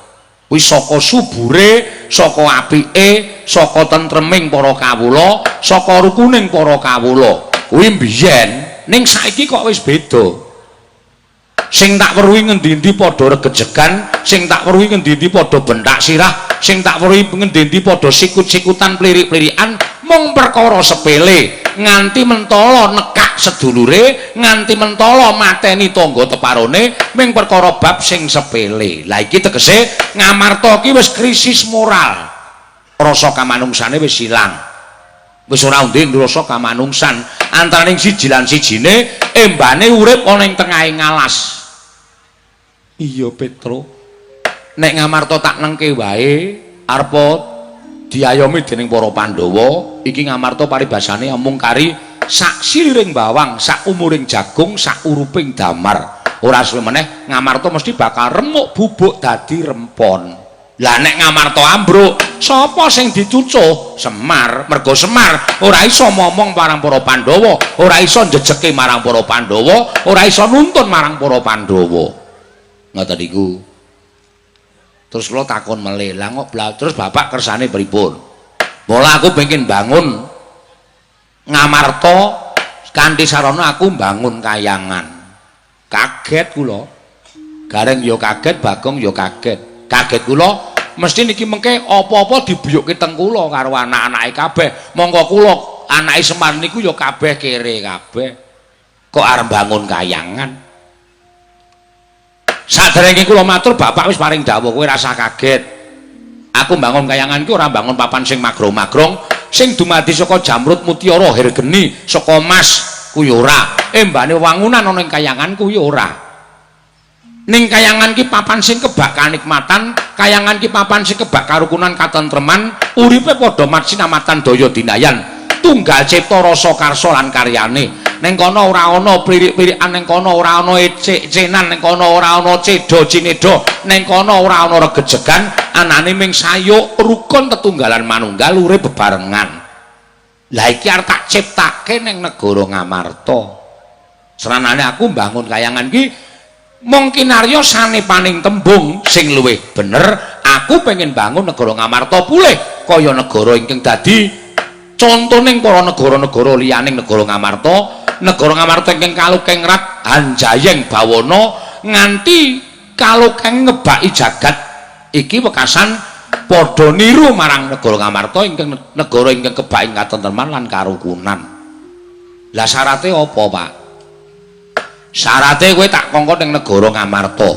Kuwi saka subure, saka apike, saka tentreming para kawula, saka rukuning para kawula. Kuwi mbiyen, ning saiki kok wis beda. Sing tak weruhi ngendi-endi padha regejegan, sing tak weruhi ngendi-endi padha bentak sirah, sing tak weruhi ngendi-endi padha sikut-sikutan plirik-plirikan mung perkara sepele, nganti mentala nekak sedulure, nganti mentala mateni tangga teparone ming perkara bab sing sepele. Lah iki tegese Ngamarta iki wis krisis moral. Rasa kamanungsane wis ilang. Wis ora ndek rasa kamanungsan antaraning siji lan sijine, embane urip ana ing tengahing alas. Iya Petro. Nek Ngamarta tak nengke wae arepa diayomi dening para Pandhawa, iki Ngamarta paribasane mung kari sak siliring bawang, sak umuring jagung, sak uruping damar. Ora suwe meneh Ngamarta mesti bakal remuk bubuk dadi rempon. Lah nek Ngamarta ambruk, sapa sing dicucuh? Semar. Mergo Semar ora iso momong marang para Pandhawa, ora iso njejeke marang para Pandhawa, ora iso nuntun marang para Pandhawa. Ngoten niku. Terus kula takon melih, lah kok terus bapak kersane pripun? Mula aku pengen bangun Ngamarta kanthi sarana aku bangun kayangan. Kaget kula. Gareng ya kaget, Bagong ya kaget. Kaget kula mesti niki mengke apa-apa dibuyukke teng kula karo anak-anake kabeh. Monggo kula anake Semar niku ya kabeh kere kabeh. Kok arep bangun kayangan? Saderenge kula matur bapak wis paring dawuh, kowe rasah kaget. Aku bangun kayangan ki ora bangun papan sing magrong-magrong, sing dumadi saka jamrut mutiara hergeni, saka emas kuwi ora. Embane wangunan ana ing kayangan kuwi ora. Ning kayangan ki papan sing kebak kanikmatan, kayangan ki papan sing kebak karukunan katentreman, uripe padha matsinamatan daya dinayan, tunggal cipta rasa karsa lan karyane. Ning kono ora ana plirik-plirikan, ning kono ora ana ecek-ecenan, ning kono ora ana cedha cinedha, ning kono ora ana regejegan, anane ming sayuk rukun tetunggalan manunggal urip bebarengan. Lah iki arep tak ciptake ning negara Ngamarta. Sranane aku mbangun kayangan ki mung kinarya sanepaning tembung sing luwih bener, aku pengen bangun negara Ngamarta pulih kaya negara ingkang dadi contoning para negara-negara liyaning negara Ngamarta, negara Ngamarta ingkang kalukeng rat hanjayeng bawana nganti kalukeng ngebaki jagat iki wekasan padha niru marang negara Ngamarta ingkang negara ingkang kebak ing katentreman lan karukunan. Lah syarate apa, Pak? Syarate kowe tak kongkon ning negara Ngamarta.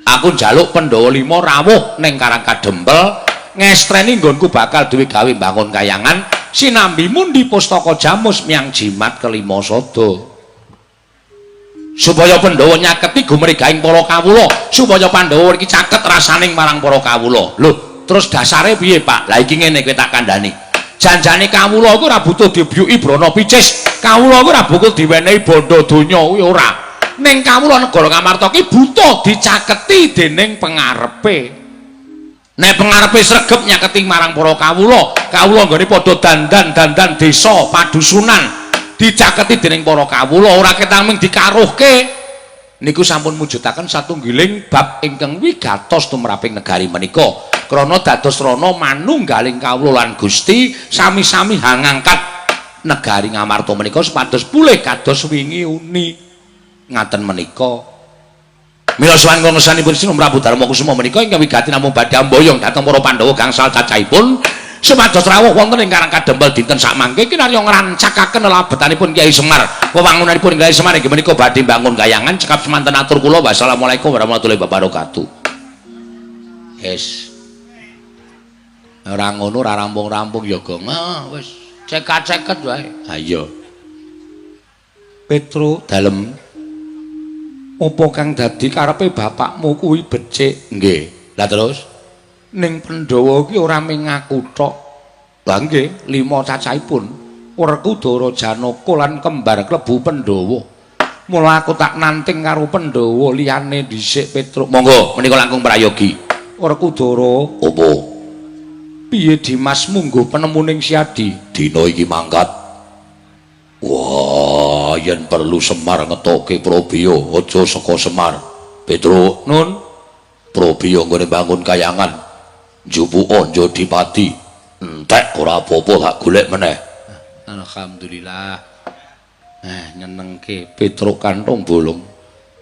Aku njaluk Pandhawa 5 rawuh ning Karang Kadempel ngestreni nggonku bakal duwe gawe mbangun kayangan sinambi mundi pustaka jamus miang jimat kelima sada. Supaya Pandhawa nyaketi gumregahing para kawula, supaya Pandhawa iki caket rasaning marang para kawula. Lho, Terus dasare piye, Pak? Lah iki ngene kowe tak kandhani. Janjane kawula iku ora butuh dibyuki brana picis. Kawula iku ora butuh diwenehi bondo donya kuwi ora. Ning kawula negara Ngamarta ki butuh dicaketi dening pengarepe. Nek pengarepe sregep nyaketi marang para kawula, kawula nggone padha dandan-dandan desa padusunan dicaketi dening para kawula, ora ketang ming dikaruhke. Niku sampun mujudaken satunggiling bab ingkang wigatos tumraping negari menika. Krana dados rana manunggaling kawula lan Gusti sami-sami hangangkat negari Ngamarta menika supados pulih kados wingi uni. Ngaten menika. Mila sowan ngersanipun Sinun Prabu Darma Kusuma menika ingkang wigati namung badhe amboyong dhateng para Pandhawa gangsal cacahipun supados rawuh wonten ing Karang Kadempel dinten sakmangke kinarya ngrancakaken lelabetanipun Kyai Semar. Wewangunanipun Kyai Semar inggih menika badhe mbangun kayangan. Cekap semanten atur kula. Wassalamualaikum warahmatullahi wabarakatuh. Wis. Ora ngono ora rampung-rampung ya, Gong. Ah, wis cekat-ceket wae. Ha iya. Petro dalem apa kang dadi karepe bapakmu kuwi becik? Nggih. Lah terus ning Pandhawa ki ora mung ngaku tok. Lah nggih, lima cacahipun Werkudara, Janaka lan kembar klebu Pandhawa. Mula aku tak nanting karo Pandhawa liyane dhisik, Petruk. Monggo menika langkung prayogi. Werkudara, Apa? Piye Dimas mungguh penemuning Siadi? Dina iki mangkat. Wah, yen perlu Semar ngetoke Probaya, aja saka Semar. Petruk, Nun, Probaya nggone bangun kayangan. Njupuka Jodipati. Entek ora apa-apa tak golek meneh. Alhamdulillah. Nyenengke Petruk kantong bolong.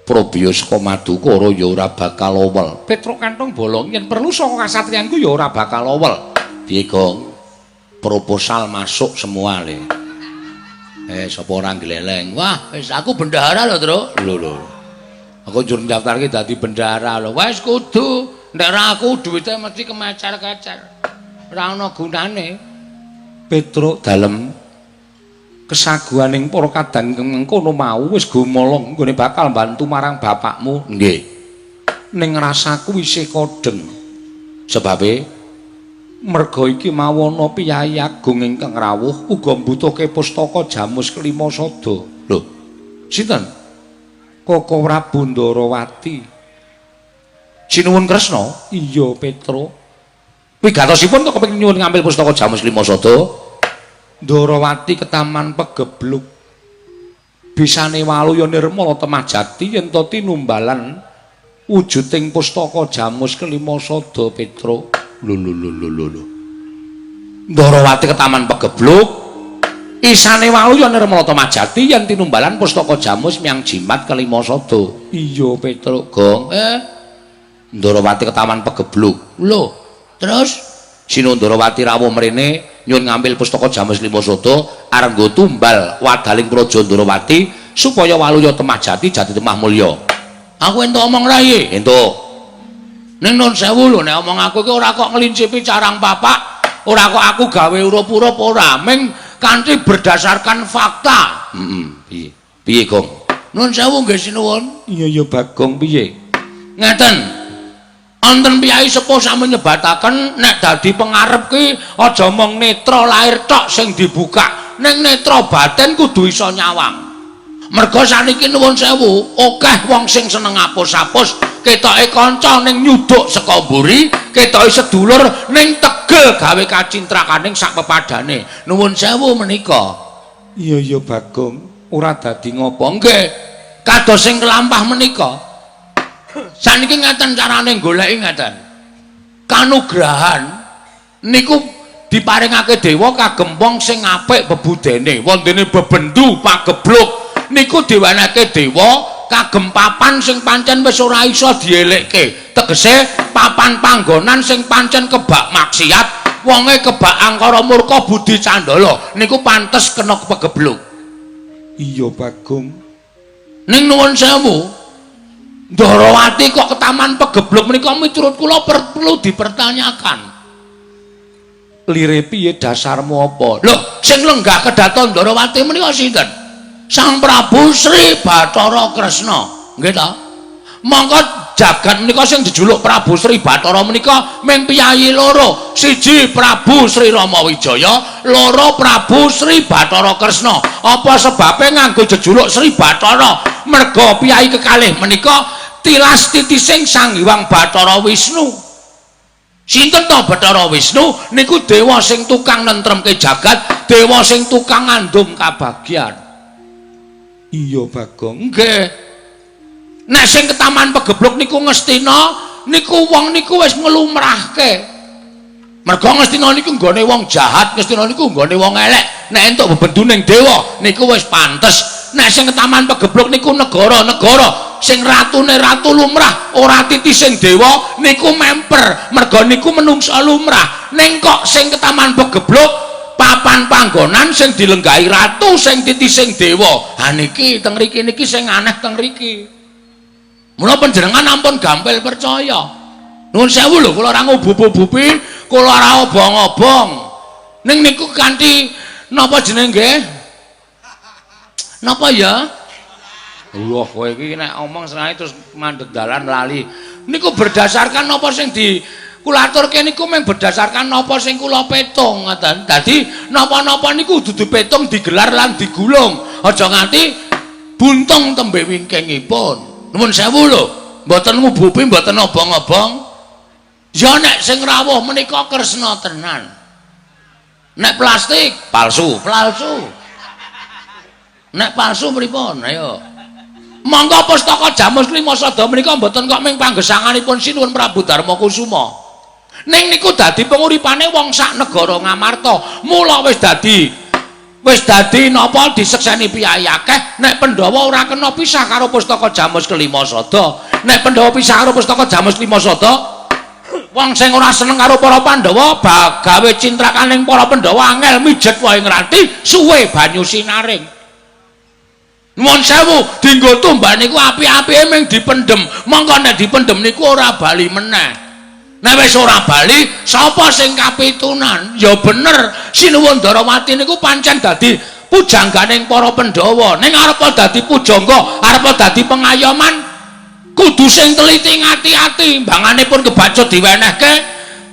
Probaya saka Madukara ya ora bakal owel. Petruk kantong bolong yen perlu saka kasatriyanku ya ora bakal owel. Piye, Gong? Proposal masuk semua le. Sapa ora gleleng? Wah, wis aku bendahara lho, Truk. Lho lho. Aku njur ndaftarke dadi bendahara lho. Wis kudu. Nek ora aku duwite mesti kemecer-kecer. Ora ana gunane. Petruk dalem kesaguhaning para kadang mengkono mau wis gumolong nggone bakal bantu marang bapakmu. Nggih. Ning rasaku isih kodheng. Sebabe merga iki mawana piyayi agung ingkang rawuh uga mbutuhke pustaka Jamus Kelima Sada. Lho, sinten? Koko Prabu Ndarawati. Sinuwun Kresna? Iya, Petruk. Wigatosipun kok kepengin nyuwun ngambil pustaka Jamus Kelima Sada? Ndarawati ketaman pegebluk. Bisane waluya nirmala temah jati yen to tinumbalan wujuding pustaka Jamus Kelima Sada, Petruk. Lho lho lho lho lho. Ndarawati ketaman pegebluk. Isane waluya nirmala temah jati yen tinumbalan pustaka Jamus miang jimat kelima sada. Iya, Petruk. Gong. Ndarawati ketaman pegebluk. Lho, terus Sinun Ndarawati rawuh mrene nyuwun ngambil pustaka Jamus Lima Sada arep nggo tumbal wadaling praja Ndarawati supaya waluya temah jati jati temah mulya. Aku entuk omong ra iki? Entuk. Ning nun sewu lho, nek omong aku iki ora kok ngelincipi carang papak, ora kok aku gawe urup-urup ora, ming kanthi berdasarkan fakta. Heeh, piye? Piye, Gong? Nun sewu nggih sinuwun. Iya ya Bagong, piye? Ngeten. Wonten piyai sepuh sami nyebataken nek dadi pengarep ki aja mung netra lahir tok sing dibuka, ning netra batin kudu iso nyawang. Merga saniki nuwun sewu, akeh wong sing seneng apus-apus, ketoke kanca ning nyuduk saka mburi, ketoke sedulur ning tegel gawe kacintrakaning sak pepadane. Nuwun sewu menika. Iya ya Bagong, ora dadi ngopo. Nggih. Kados sing kelampah menika. Saniki ngeten carane goleki ngeten. Kanugrahan niku diparingake dewa kagem wong sing apik bebudene. Wontene bebendu pagebluk niku diwenehke dewa kagem papan sing pancen wis ora iso dielekke. Tegese papan panggonan sing pancen kebak maksiat, wonge kebak angkara murka budi candala niku pantes kena pegebluk. Iya Bagong. Ning nuwun sewu, Ndarawati kok ketaman pegebluk menika miturut kula perlu dipertanyakan. Lire piye dasarmu apa? Lho, sing lenggah kedaton Ndarawati menika sinten? Sang Prabu Sri Bathara Kresna. Nggih ta? Mongko Jagat menika sing jejuluk Prabu Sri Bathara menika ming piyayi loro. Siji Prabu Sri Rama Wijaya, loro Prabu Sri Bathara Kresna. Apa sebabe nganggo jejuluk Sri Bathara? Merga piyayi kekalih menika tilas titising Sang Hyang Bathara Wisnu. Sinten to Bathara Wisnu? Niku dewa sing tukang nentremke jagat, dewa sing tukang ngandum kabagyan. Iya, Bagong. Nggih. Nek sing ketaman pegebluk niku Ngastina, niku wong niku wis nglumrahke. Merga Ngastina niku nggone wong jahat, Ngastina niku nggone wong elek. Nek entuk bebenduning dewa niku wis pantes. Nek sing ketaman pegebluk niku negara-negara sing ratune ratu lumrah, ora titising dewa niku memper. Merga niku menungsa lumrah. Ning kok sing ketaman pegebluk papan panggonan sing dilenggahi ratu sing titising dewa. Ha niki teng mriki niki sing aneh teng mriki. Mula panjenengan ampun gampil percaya. Nuwun sewu lho, kula ora ngubup-ubupi, kula ora obong-obong. Ning niku kanthi napa jenenge nggih? Napa ya? Allah, kowe iki nek omong senenge terus mandek dalan lali. Niku berdasarkan napa sing di kula aturke niku mung berdasarkan napa sing kula petung ngoten. Dadi napa-napa niku kudu dipetung, digelar lan digulung. Aja nganti buntung tembe wingkingipun. Nuwun sewu lho, mboten ngubupi, mboten obong-obong. Ya nek sing rawuh menika Kresna tenan. Nek plastik palsu, palsu. Nek palsu pripun? Ayo. Monggo pustaka Jamus Klima Sada menika mboten kok ming panggesanganipun Sinuwun Prabu Darma Kusuma. Ning niku dadi penguripane wong sak negara Ngamarta. Mula wis dadi napa disekseni piyayi akeh nek Pandhawa ora kena pisah karo pustaka Jamus Kelima Sada. Nek Pandhawa pisah karo pustaka Jamus Kelima Sada, wong sing ora seneng karo para Pandhawa gawe cintrakaning para Pandhawa angel mijet wae ngranti suwe banyu sinaring. Nuwun sewu, dinggo tumbak niku api-apike ming dipendhem. Mongko nek dipendhem niku ora bali meneh. Nek wis ora bali, sapa sing kapitunan? Ya bener, Sinuwun Ndarawati niku pancen dadi pujangganing para Pandhawa. Ning arepa dadi pujangga, arepa dadi pengayoman, kudu sing teliti ngati-ati. Mbangane pun kebacut diwenehke,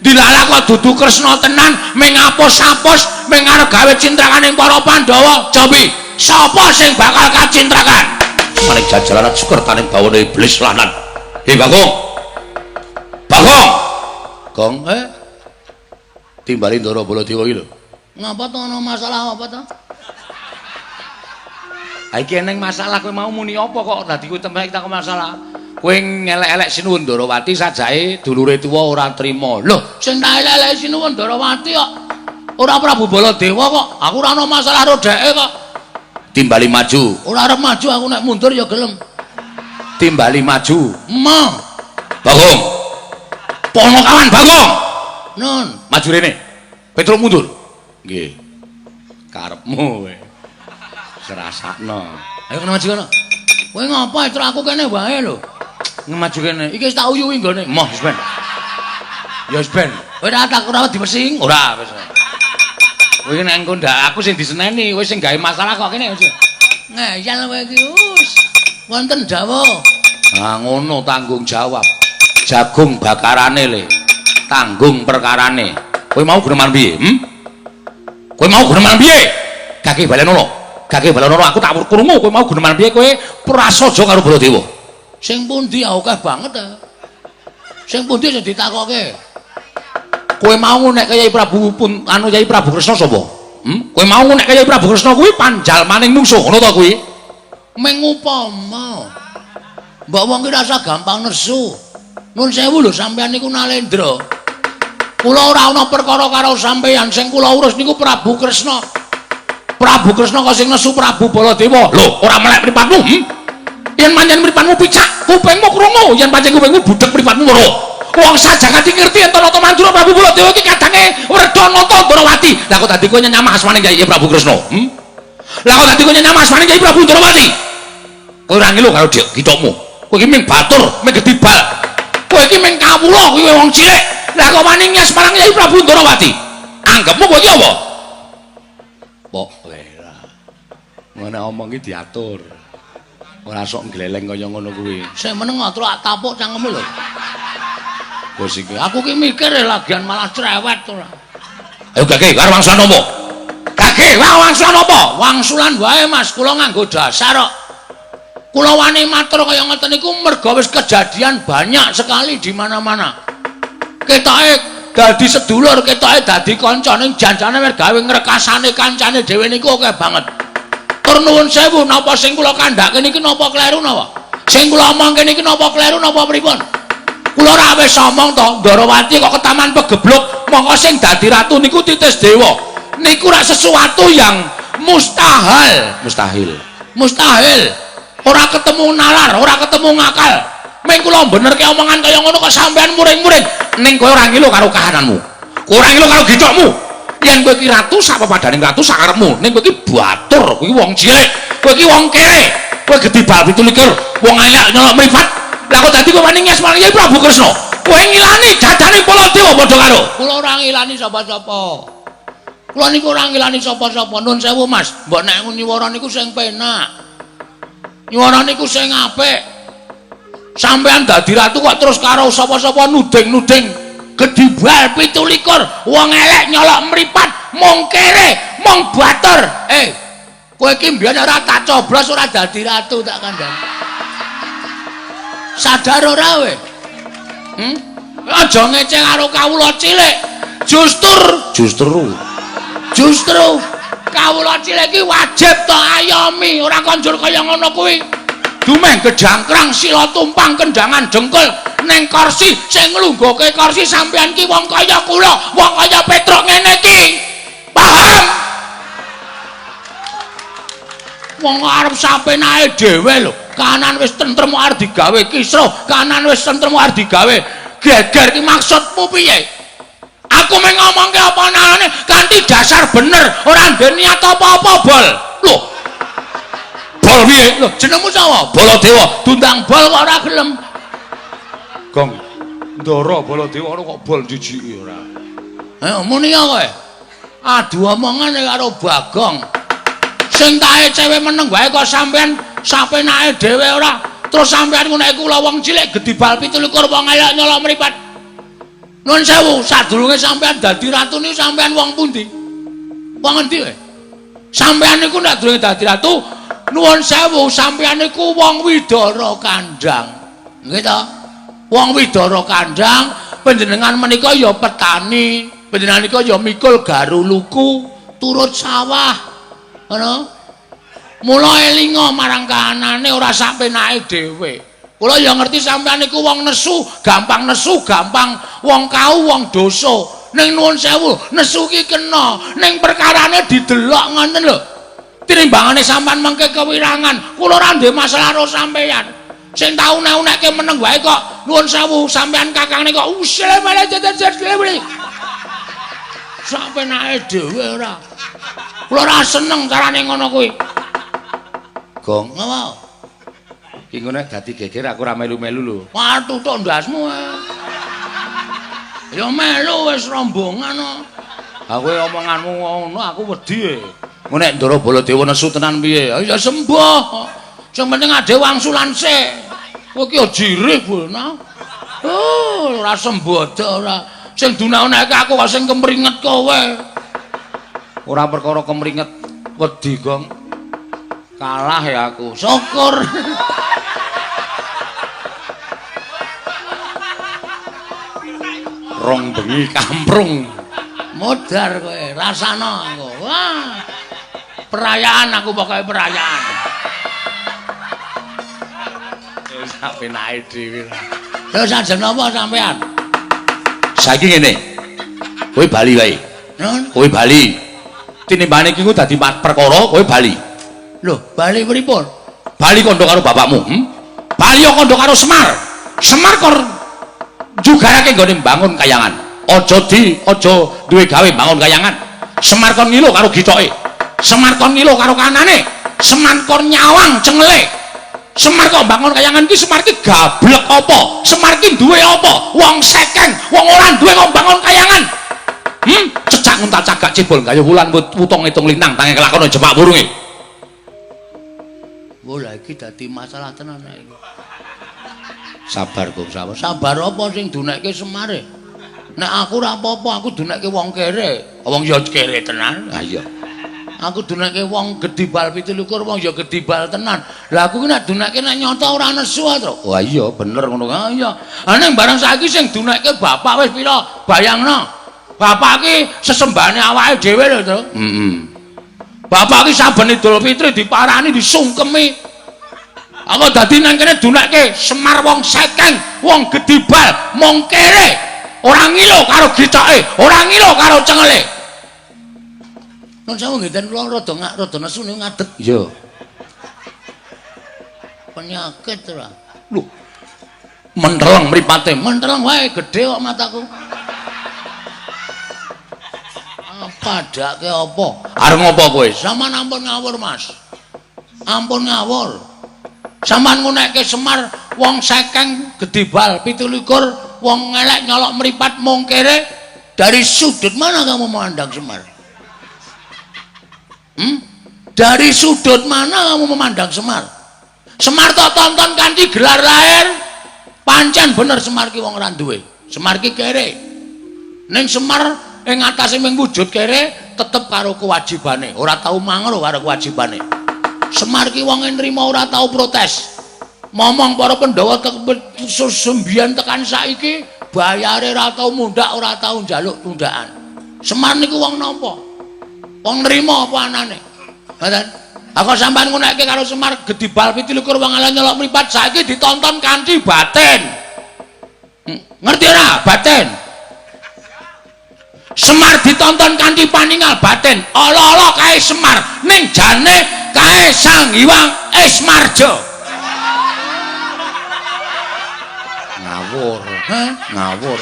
dilalah kok dudu Kresna tenan, ming apus-apus, ming arep gawe cintrakaning para Pandhawa. Cobi, sapa sing bakal kacintrakan? Manik jajalanan sukertaning bawana iblis lanan. Hei Bagong. Bagong. Gong, Timbali Ndara Baladewa iki lho. Ngapa to ana masalah apa to? Ha iki eneng masalah, kowe mau muni apa kok dadi kowe tempe takon masalah. Kowe ngelek-elek Sinuwun Ndarawati sajae dulure tuwa ora trima. Lho, sing tak elek-elek Sinuwun Ndarawati kok ora Prabu Baladewa kok. Aku ora ana masalah karo dheke kok. Timbali maju. Ora arep maju aku, nek mundur ya gelem. Timbali maju. Emoh. Bagong. Ponokawan Bagong. Nun, maju rene. Petruk mundur. Nggih. Karepmu kowe. Serasakno. Ayo kena maju kono. Kowe ngapa Petruk aku kene wae lho. Maju kene. Iki wis tak uyuhi nggone. Moh wis ben. Ya wis ben. Kowe ora tak ora dimesing. Ora wis. Kowe iki nek engko ndak aku sing diseneni, kowe sing gawe masalah kok kene. Ngeyel kowe iki wis. Wonten dawuh. Ah ngono tanggung jawab. Jagung bakarane le. Tanggung perkarane. Kowe mau greman piye? Hm? Kowe mau greman piye? Gage balenono. Gage balenono aku tak krungu kowe mau greman piye kowe prasaja karo Baladewa. Sing pundi akeh banget ta. Sing pundi sing ditakoke? Kowe mau nek Kyai Prabu pun anu Kyai Prabu Kresna sapa? Hm? Kowe mau nek Kyai Prabu Kresna kuwi panjalmaning mungsuh ngono ta kuwi? Ming upama. Mbok wong ki rasa gampang nesu. Nun sewu lho sampean niku nalendra. Kula ora ana perkara karo sampean, sing kula urus niku Prabu Kresna. Prabu Kresna kok sing nesu Prabu Baladewa. Lho, ora melek mripatmu, hm? Yen pancen mripatmu picak, kupingmu krungu, yen pancen kupingmu budheg mripatmu weruh. Wong sajagat iki ngerti yen Nata Mandura Prabu Baladewa iki kadange wredha Nata Ndarawati. Lah kok dadi kowe nyamah asmane Kyai Prabu Kresna? Hm? Lah kok dadi kowe nyamah asmane Kyai Prabu Ndarawati? Kowe ora ngilu karo githokmu. Kowe iki ming batur, ming gedibal. Kowe iki ming kawula, kowe wong cilik. Lah kok wani nyas marang Kyai Prabu Ndarawati? Anggepmu kowe iki apa? Pok wela. Ngono omong iki diatur. Ora sok gleleng kaya ngono kuwi. Sik meneng terus tapuk cangkemmu lho. Bos iki, aku ki mikir lagian malah cerewet ora. Ayo gage karo wangsulan apa? Gage, wangsulan apa? Wangsulan wae Mas, kula nganggo dasar kok. Kula wani matur kaya ngoten niku merga wis kejadian banyak sekali di mana-mana. Ketoke dadi sedulur, ketoke dadi kanca ning janjane wis gawe ngrekasane kancane dhewe niku akeh banget. Tur nuwun sewu, napa sing kula kandhake niki napa kleru napa? Sing kula omongke niki napa kleru napa pripun? Kula ora wis omong to, Ndorowati kok ketaman pegebluk, mongko sing dadi ratu niku Titis Dewa. Niku ora sesuatu yang mustahil, mustahil. Mustahil. Ora ketemu nalar, ora ketemu ngakal. Ming kula benerke omongan kaya ngono kok sampean muring-muring. Ning kowe ora ngilu karo kahananmu. Kowe ora ngilu karo githokmu. Yen kowe iki ratu sak pepadane ratu sakarepmu. Ning kowe iki batur, kowe iki wong cilik, kowe iki wong kere. Kowe gedhi bal 27, wong elek nyolok mripat. Lah kok dadi kowe wani nges marang Kyai Prabu Kresna? Kowe ngilani jajane Baladewa padha karo. Kula ora ngilani sapa-sapa. Kula niku ora ngilani sapa-sapa. Nun sewu Mas, mbok nek nyuwara niku sing penak. Nyuwara niku sing apik. Sampean dadi ratu kok terus karo sapa-sapa nuding-nuding gedhi bal 27, wong elek nyolok mripat, mung kere, mung batur. Kowe iki mbiyen ora tak coblos ora dadi ratu tak kandhani. Sadar ora kowe? Aja ngece karo kawula cilik. Justru kawula cilik iki wajib to ayomi, ora konjur kaya ngono kuwi. Dumeh gejangkrang sila tumpang kendangan dengkul ning kursi sing nglungguhke kursi sampean ki wong kaya kula, wong kaya Petruk ngene iki. Paham? Wong arep sapenake dhewe lho. Kanan wis tentrem arep digawe kisruh, kanan wis tentrem arep digawe geger ki maksudmu piye? Aku mung ngomongke apa anane kanthi dasar bener, ora ndek niat apa-apa, Bol. Lho. Bol piye? Lho, jenengmu sapa? Baladewa. Dundang bol kok ora gelem. Gong. Ndara Baladewa ora kok bol jijiki ora. Muni ya kowe. Adu omongan karo Bagong. Sing tae cewe meneng wae kok sampean sapenake dhewe ora. Terus sampean ku nek kula wong cilik gedhi bal 27 wong elek nyolok mripat. Nuwun sewu, sadurunge sampean dadi ratu niku sampean wong pundi? Wong endi kowe? Sampean niku nek durunge dadi ratu, nuwun sewu, sampean niku wong Widara Kandhang. Nggih to? Wong Widara Kandhang, panjenengan menika ya petani, panjenengan nika ya mikul garuluku, turut sawah. Ngono. Mula elinga marang kahanane ora sapenake dhewe. Kula ya ngerti sampean niku wong nesu, gampang nesu, gampang wong kau, wong dosa. Ning nuwun sewu, nesu ki kena, ning perkarane didelok ngoten lho. Tinimbangane sampean mengke kewirangan, kula ora ndek masalah karo sampean. Sing tau unek-unekke meneng wae kok nuwun sewu, sampean kakangne kok usile malah jejer-jejer. Sapenake dhewe ora. Kula ora seneng carane ngono kuwi. Gong, ngapa? Ki ngono dadi geger aku ora melu-melu lho. Wah, tutuk ndasmu. Ya melu wis rombongan kok. Ha kowe omonganmu ngono aku wedi e. Ngono nek Ndara Baladewa nesu tenan piye? Ya sembuh. Sing penting ade wangsulan sik. Kowe iki ya jirih, Bulna. Oh, ora sembodo ora. Sing dunake aku kok sing kemringet kowe. Ora perkara kemringet wedi, Gong. Kalah ya aku. Syukur. Rong bengi kamprung. Modar kowe, rasana aku. Wah. Perayaan aku pokoke perayaan. Wis sak penake dhewe lah. Terus ajeng napa sampean? Saiki ngene. Kowe bali wae. Nun? Kowe bali. Tinimbane iki ku dadi perkara kowe bali. Lho, bali pripun? Bali kandha karo bapakmu, Bali kandha karo Semar. Semar kor jugarake nggone mbangun kayangan. Aja aja duwe gawe mbangun kayangan. Semar kon ngilo karo githoke. Semar kon ngilo karo kanane. Semar kon nyawang cengele. Semar kok mbangun kayangan ki Semar ki gablek apa? Semar ki duwe apa? Wong sekeng, wong ora duwe kok mbangun kayangan. Cecak nguntal cagak cebol gayuh wulan wutong ngitung lintang tangi kelakon jepak burunge. Wah, lha iki dadi masalah tenan iki. Sabar, Gong, sabar. Sabar apa sing dunekke Semare? Nek aku ora apa-apa, aku dunekke wong kere. Wong ya kere tenan. Ha iya. Aku dunekke wong gedhi bal 27, wong ya gedhi bal tenan. Lah aku ki nek dunekke nek nyata ora nesu to. Wah iya bener ngono. Ha iya. Ha ning barang saiki sing dunekke bapak wis pira? Bayangno. Bapak ki sesembahane awake dhewe lho, Tru. Heeh. Bapak ki saben Idul Fitri diparani disungkemi. Aku dadi nang kene dunekke Semar wong sekeng, wong gedhi bal, mung kere. Ora ngilo karo gitoke, ora ngilo karo cengele. Nun sewu nggih, den kula rada rada nesu niku ngadeg. Iya. Penyakit ora. Lho. Menteleng mripate, menteleng wae gedhe kok mataku. Apa dake apa? Arep ngopo kowe? Sampeyan ampun ngawur, Mas. Ampun ngawur. Sampeyan ngunekke Semar wong sekeng gedhe bal 27, wong elek nyolok mripat mung kere. Dari sudut mana kamu memandang Semar? Dari sudut mana kamu memandang Semar? Semar tok tonton kanthi gelar lahir. Pancen bener Semar ki wong ora duwe. Semar ki kere. Ning Semar ing atase ming wujud kere tetep karo kewajibane, ora tau mangro karo kewajibane. Semar ki wong nrimo ora tau protes. Momong para Pandhawa sembiyan tekan saiki bayare ora tau mundhak, ora tau njaluk tundaan. Semar niku wong napa? Wong nrimo apa anane? Ngoten. Aku sampean ngunekke karo Semar gedhi bal 27 wong ala nyelok mripat saiki ditonton kanthi batin. Ngerti ora? Batin. Semar ditonton kanthi paningal batin. Ala-ala kae Semar ning jane kae Sang Hyang Ismarja. Ngawur. Hah? Ngawur.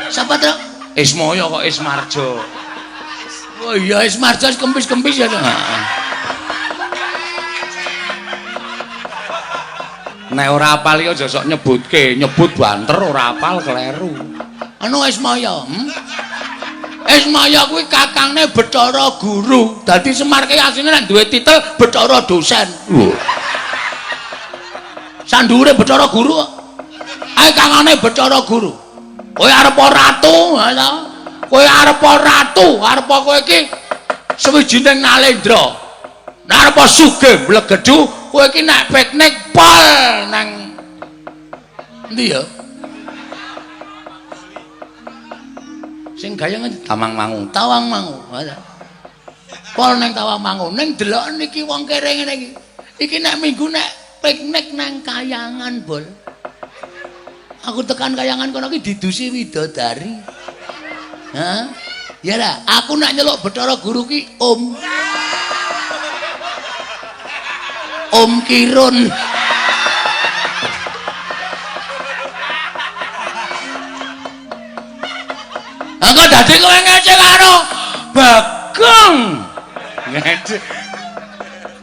Sapa to? Ismaya kok Ismarja. Oh iya Ismarja kempis-kempis ya to. Heeh. Nek ora apal iki aja sok nyebutke, nyebut banter ora apal kleru. Anu Ismaya, Ismaya kuwi kakangne Bathara Guru. Dadi Semar ki asline nek duwe titel Bathara dosen. Lho. Sandhuwure Bathara Guru kok. Ae kakane Bathara Guru. Kowe arep ratu, ha ta? Kowe arep ratu, arep kowe iki sewijining Nalendra. Nek arep sugih mblegedhu, kowe iki nek piknik pol nang endi ya? Sing gayeng Tawang Mangu. Tawang Mangu. Pol nang Tawang Mangu. Ning delok niki wong kere ngene iki. Iki nek minggu nek piknik nang Kayangan, Bol. Aku tekan Kayangan kono iki didusi widodari. Hah? Ya lah, aku nek nyeluk Bathara Guru ki Om. Om Kirun. Engko dadi kowe ngece karo Bagong. Ngece.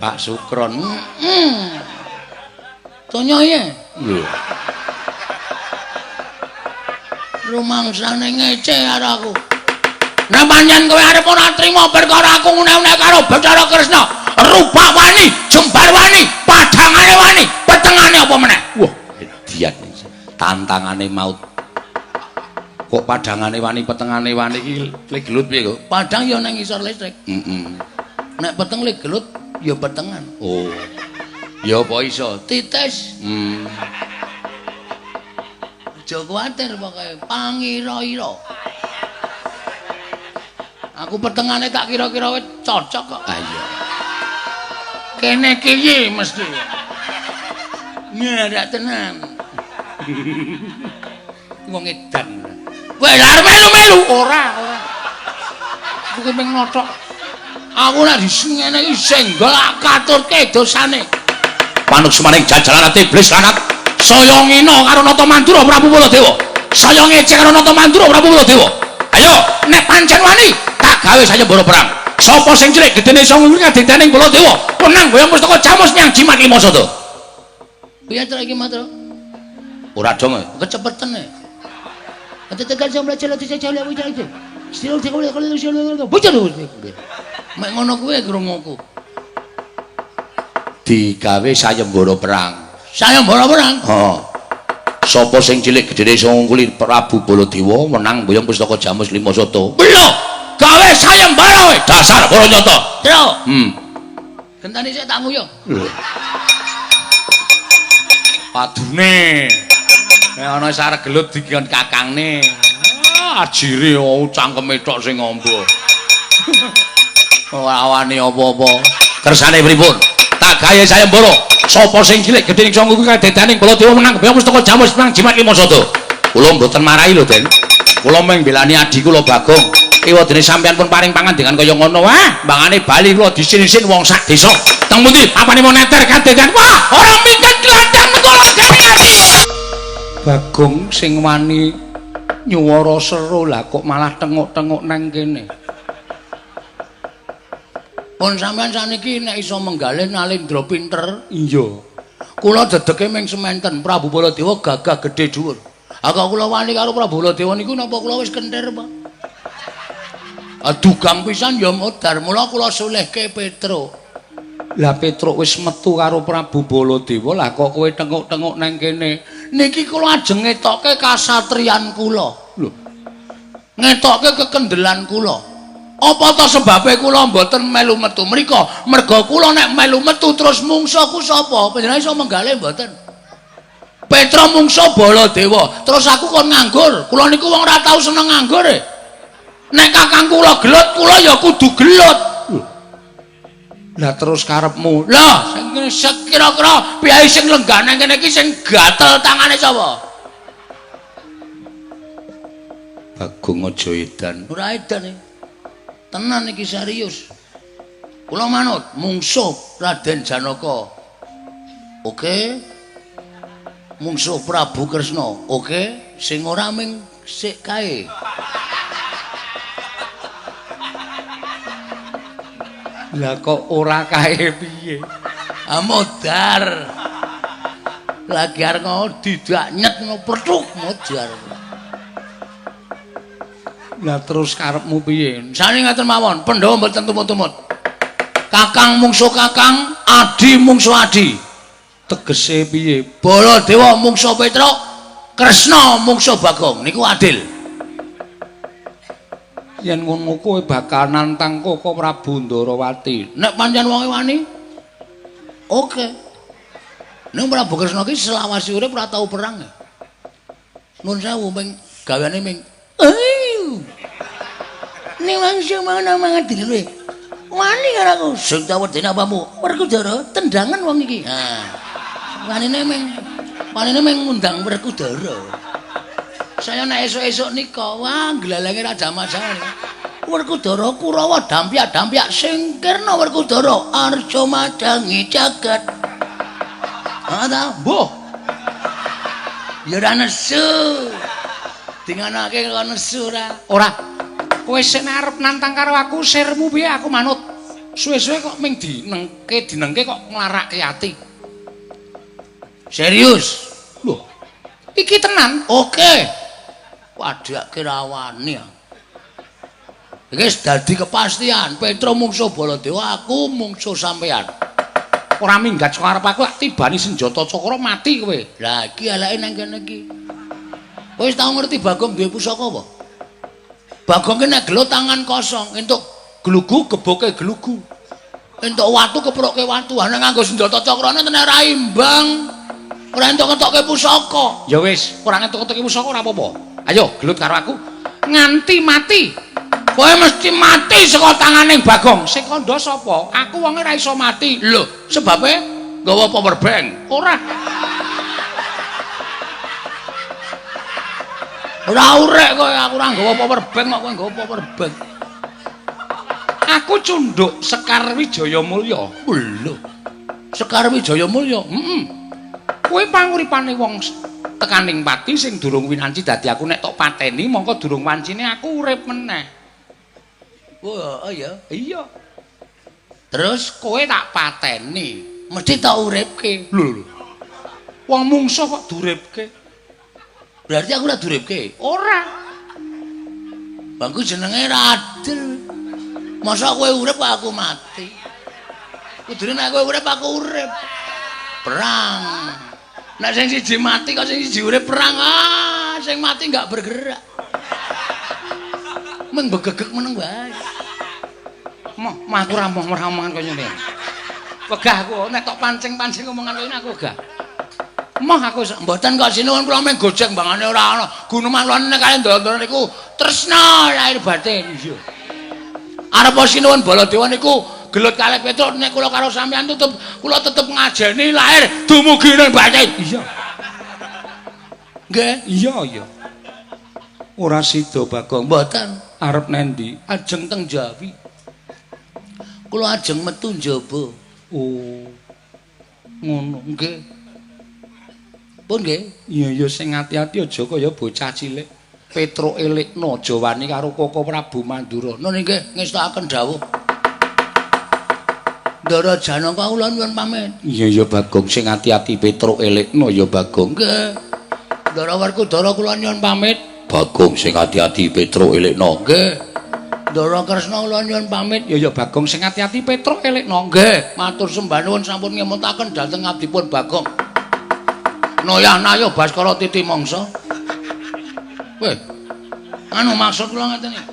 Pak Sukron. Heeh. Tonya ye. Lho. Rumangsane ngece karo aku. Nek pancen kowe arep ora trima perkara aku ngene-ngene karo Bathara Kresna, rupak wani, jembar wani, padhangane wani, petengane apa meneh? Wah, edian. Tantangane maut. Kok padhangane wani, petengane wani iki le gelut piye kok? Padhang ya nang ngisor listrik. Heeh. Nek peteng le gelut ya petengan. Oh. Ya apa iso? Titis. Aja kuwatir pokoke pangira-ira. Aku petengane tak kira-kira wis cocok kok. Ha iya. Kene iki mesti. Ngerak tenan. Wong edan. Kowe lha arep melu-melu ora, ora. Aku ki mung nothok. Aku nek disengene iki senggol katurke dosane. Panuksmaning jajalan ati iblis lanat. Saya ngina karo Nata Mandura Prabu Baladewa. Saya ngece karo Nata Mandura Prabu Baladewa. Ayo, nek pancen wani tak gawe sayembara perang. Sapa sing cilik gedene iso nguri kadidane Baladewa, wenang goyang pustaka camus nyang jimat lima sada. Piye to iki, Matra? Ora dong. Kecepeten e. Mek ngono kuwi krunguku. Digawe sayembara perang. Sayembara perang? Heeh. Sapa sing cilik gedene iso ngungkuli Prabu Baladewa menang mboyong pustaka Jamus Lima Sata. Lho, gawe sayembara kowe. Dasar para nyata. Tru. Gentani sik tak nguyuh. Lho. Padune. Nek ana sarep gelut dikon kakangne. Ah, ajire cangkeme tok sing ngombo. Ora wani apa-apa. Kersane pripun? Tak gawe sayembara. Sapa sing cilik gedhe iso ngungkuli kadedaning Baladewa menang mboyong pustaka Jamus menang jimat Lima Sata. Kula mboten marahi lho, Den. Kula mung mbelani adi kula Bagong. Ewadene sampeyan pun paring pangandikan kaya ngono. Wah, mbangane bali kula disin-sin wong sak desa. Teng pundi papane moneter kadedan? Wah, ora minggat gladan kula gane ati. Bagong sing wani nyuwara seru lah kok malah tenguk-tenguk nang kene. Pun sampeyan saniki nek iso menggalih Nalendra pinter. Iya. Kula dedeke ming sementen Prabu Baladewa gagah gedhe dhuwur. Ha kok kula wani karo Prabu Baladewa niku napa kula wis kentir, Pak? Dugang pisan ya modar, mula kula sulehke Petruk. Lah Petruk wis metu karo Prabu Baladewa, lah kok kowe tenguk-tenguk nang kene? Niki kula ajeng ngetokke kasatriyan kula. Lho. Ngetokke kekendelan kula. Apa ta sebabe kula mboten melu metu mriko? Merga kula nek melu metu terus mungsuhku sapa? Panjenengan iso menggalih mboten? Petra mungsuh Baladewa, terus aku kon nganggur. Kula niku wong ora tau seneng nganggur e. Nek kakang kula gelut, kula ya kudu gelut. Lah terus karepmu? Lah sing kene sekira-kira piyai sing lenggah nang kene iki sing gatel tangane sapa? Bagong aja edan. Ora edan iki. Tenan iki serius. Kula manut mungsuh Raden Janaka. Oke. Mungsuh Prabu Kresna. Oke, sing ora ming sik kae. Lah kok ora kae piye? Ah modar. Lagi arep ngono didak nyet ngono pertuk modar. Lah terus karepmu piye? Sane ngaten mawon, Pandhawa mboten tumut-tumut. Kakang mungsuh kakang, adi mungsuh adi. Tegese piye? Baladewa mungsuh Petruk, Kresna mungsuh Bagong. Niku adil. Yen ngono kowe bakal nantang Koko Prabu Ndarawati. Nek pancen wonge wani, oke. Ning Prabu Kresna ki selawase urip ora tau perang. Nuwun sewu ming gaweane ming ayo. Ning langsung mangan mangan dhewe. Wani karo aku. Sing tak wedeni apamu? Werkudara, tendangan wong iki. Ha. Wanine ming ngundang Werkudara. Saya nek esuk-esuk nika, wah glalenge ra jamah-jamah. Werkudara Kurawa dampyak-dampyak singkirna Werkudara arja madangi jagat. Ha ta, mbuh. Ya ora nesu. Dinganake kok nesu ora? Ora. Kowe sing arep nantang karo aku sirmu piye aku manut. Suwe-suwe kok ming dinengke kok nglarake ati. Serius? Lho. Iki tenan. Oke. Wadake rawani. Iki wis dadi kepastian, Petruk mungsuh Baladewa, aku mungsuh sampean. Ora minggat saka arep aku lak tibani senjata cakra mati kowe. Lah iki eleke nang kene iki. Kowe wis tau ngerti Bagong duwe pusaka apa? Bagong ki nek gelut tangan kosong, entuk glugu geboke glugu. Entuk watu keproke watu, ana nganggo senjata cakrane tenan ora imbang. Ora entuk ngetokke pusaka. Ya wis, ora entuk ngetokke pusaka ora apa-apa. Ayo gelut karo aku nganti mati. Kowe mesti mati saka tangane Bagong. Sing kandha sapa? Aku wonge ora iso mati. Lho, sebabe nggawa power bank. Ora. Ora urek kowe, aku ora nggawa power bank kok kowe nggawa power bank. Aku cunduk Sekar Wijaya Mulya. Lho. Sekar Wijaya Mulya. Heeh. Kowe panguripane wong tekaning pati sing durung winanci dadi aku nek tok pateni mongko durung wancine aku urip meneh. Wah, iya. Iya. Terus kowe tak pateni, mesti tak uripke. Lho lho. Wong mungsuh kok duripke? Berarti aku ora duripke? Ora. Bangku jenenge ra adil. Masa kowe urip kok aku mati? Kudune nek kowe urip aku urip. Perang. Nek sing siji mati kok sing siji urip perang. Ah, sing mati enggak bergerak. Meng begegek meneng wae. Moh, mah aku ora moh ora omongan kaya ngene. Wegah aku nek tok pancing-pancing omongan kaya ngene aku wegah. Moh aku mboten kok sinuwun kula mung gojek mbangane ora ana. Guneman kula nek kaliyan ndara-ndara niku tresna lahir batin. Iya. Arep sinuwun Baladewa niku gelut kalih Petruk nek kula karo sampeyan tutup kula tetep ngajeni lahir dumugi ning batin. Iya. Nggih. Iya, iya. Ora sida Bagong. Mboten. Arep nendi? Ajeng teng Jawi. Kula ajeng metu njaba. Oh. Ngono. Nggih. Pun nggih. Iya, iya sing ati-ati aja kaya bocah cilik. Petruk elekno aja wani karo Koko Prabu Mandura. Nun nggih ngestakaken dawuh. Ndara Janaka kula nyuwun pamit. Iya, iya Bagong sing ati-ati Petruk elekno ya Bagong. Nggih. Ndara Werkudara kula nyuwun pamit. Bagong sing ati-ati Petruk elekno. Nggih. Ndara Kresna kula nyuwun pamit. Ya ya Bagong sing ati-ati Petruk elekno. Nggih, matur sembah nuwun sampun ngemutaken dhateng abdipun Bagong. Noyah nayo Baskara titi mangsa. Weh. Anu maksud kula ngeten iki.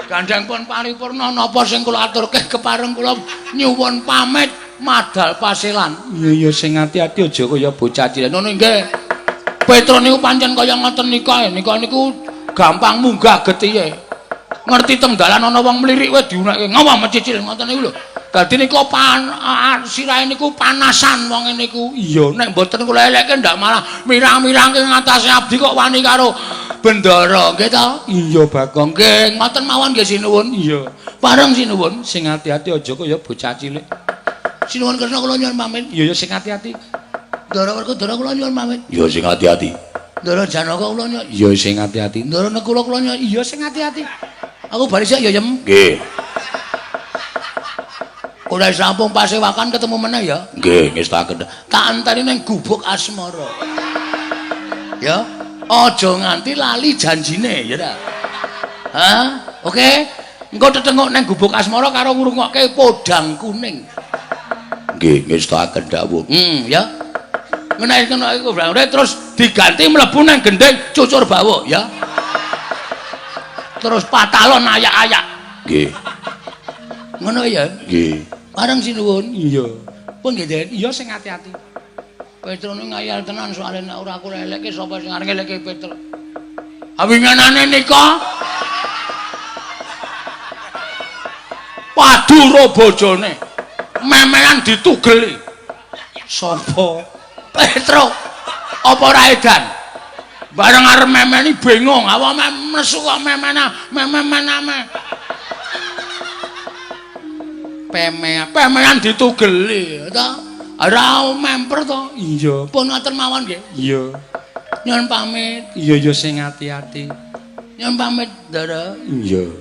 Gandheng pun paripurna napa sing kula aturke kepareng kula nyuwun pamit madal paselan. Iya iya sing ati-ati aja kaya bocah cilik. Ngono nggih. Petruk niku pancen kaya ngoten nika, nika niku gampang munggah getihe. Ngerti teng dalan ana wong mlirik wae diunekke ngawah mecicil ngoten niku lho. Dadi niku sirahe niku panasan wong niku. Iya, nek mboten kula elekke ndak malah mirang-mirangke ngatasé abdi kok wani karo bendara, nggih ta? Iya Bagong. Nggih, ngoten mawon nggih sinuwun. Iya. Bareng sinuwun. Sing ati-ati aja kaya bocah cilik. Sinuwun Kresna kula nyuwun pamit. Iya ya sing ati-ati. Ndara Werkudara kula nyuwun pamit. Ya sing ati-ati. Ndara Janaka kula nyuwun. Iya sing ati-ati. Ndara Nekula kula nyuwun. Iya sing ati-ati. Aku bali sik ya, Yem. Nggih. Ora sampun pasewakan ketemu meneh ya. Nggih, ngestaken. Tak enteni ning gubuk asmara. Ya, aja nganti lali janjine ya ta. Hah? Oke. Engko tetenguk ning gubuk asmara karo ngrungokke podang kuning. Nggih, ngestaken dawuh. Ya. Ngenek kena iku terus diganti mlebu nang gendeng cucur bawuk ya. Terus patalon ayak-ayak. Nggih. Ngono ya? Nggih. Bareng sinuwun. Iya. Pun nggih, Den. Iya sing ati-ati. Petruk ngayal tenan soalé nek ora aku lelekke sapa sing arep ngeleke Petruk. Awinganane nika padu ro bojone. Memean ditugeli. Sapa? Petruk. Apa ora edan? Bareng arep memeni bingung, awak nesu kok memena, mememename. Pemean ditugeli ta? Ora memper to. Iya. Pun ngoten mawon nggih. Iya. Nyuwun pamit. Iya ya sing ati-ati. Nyuwun pamit, Ndara. Iya.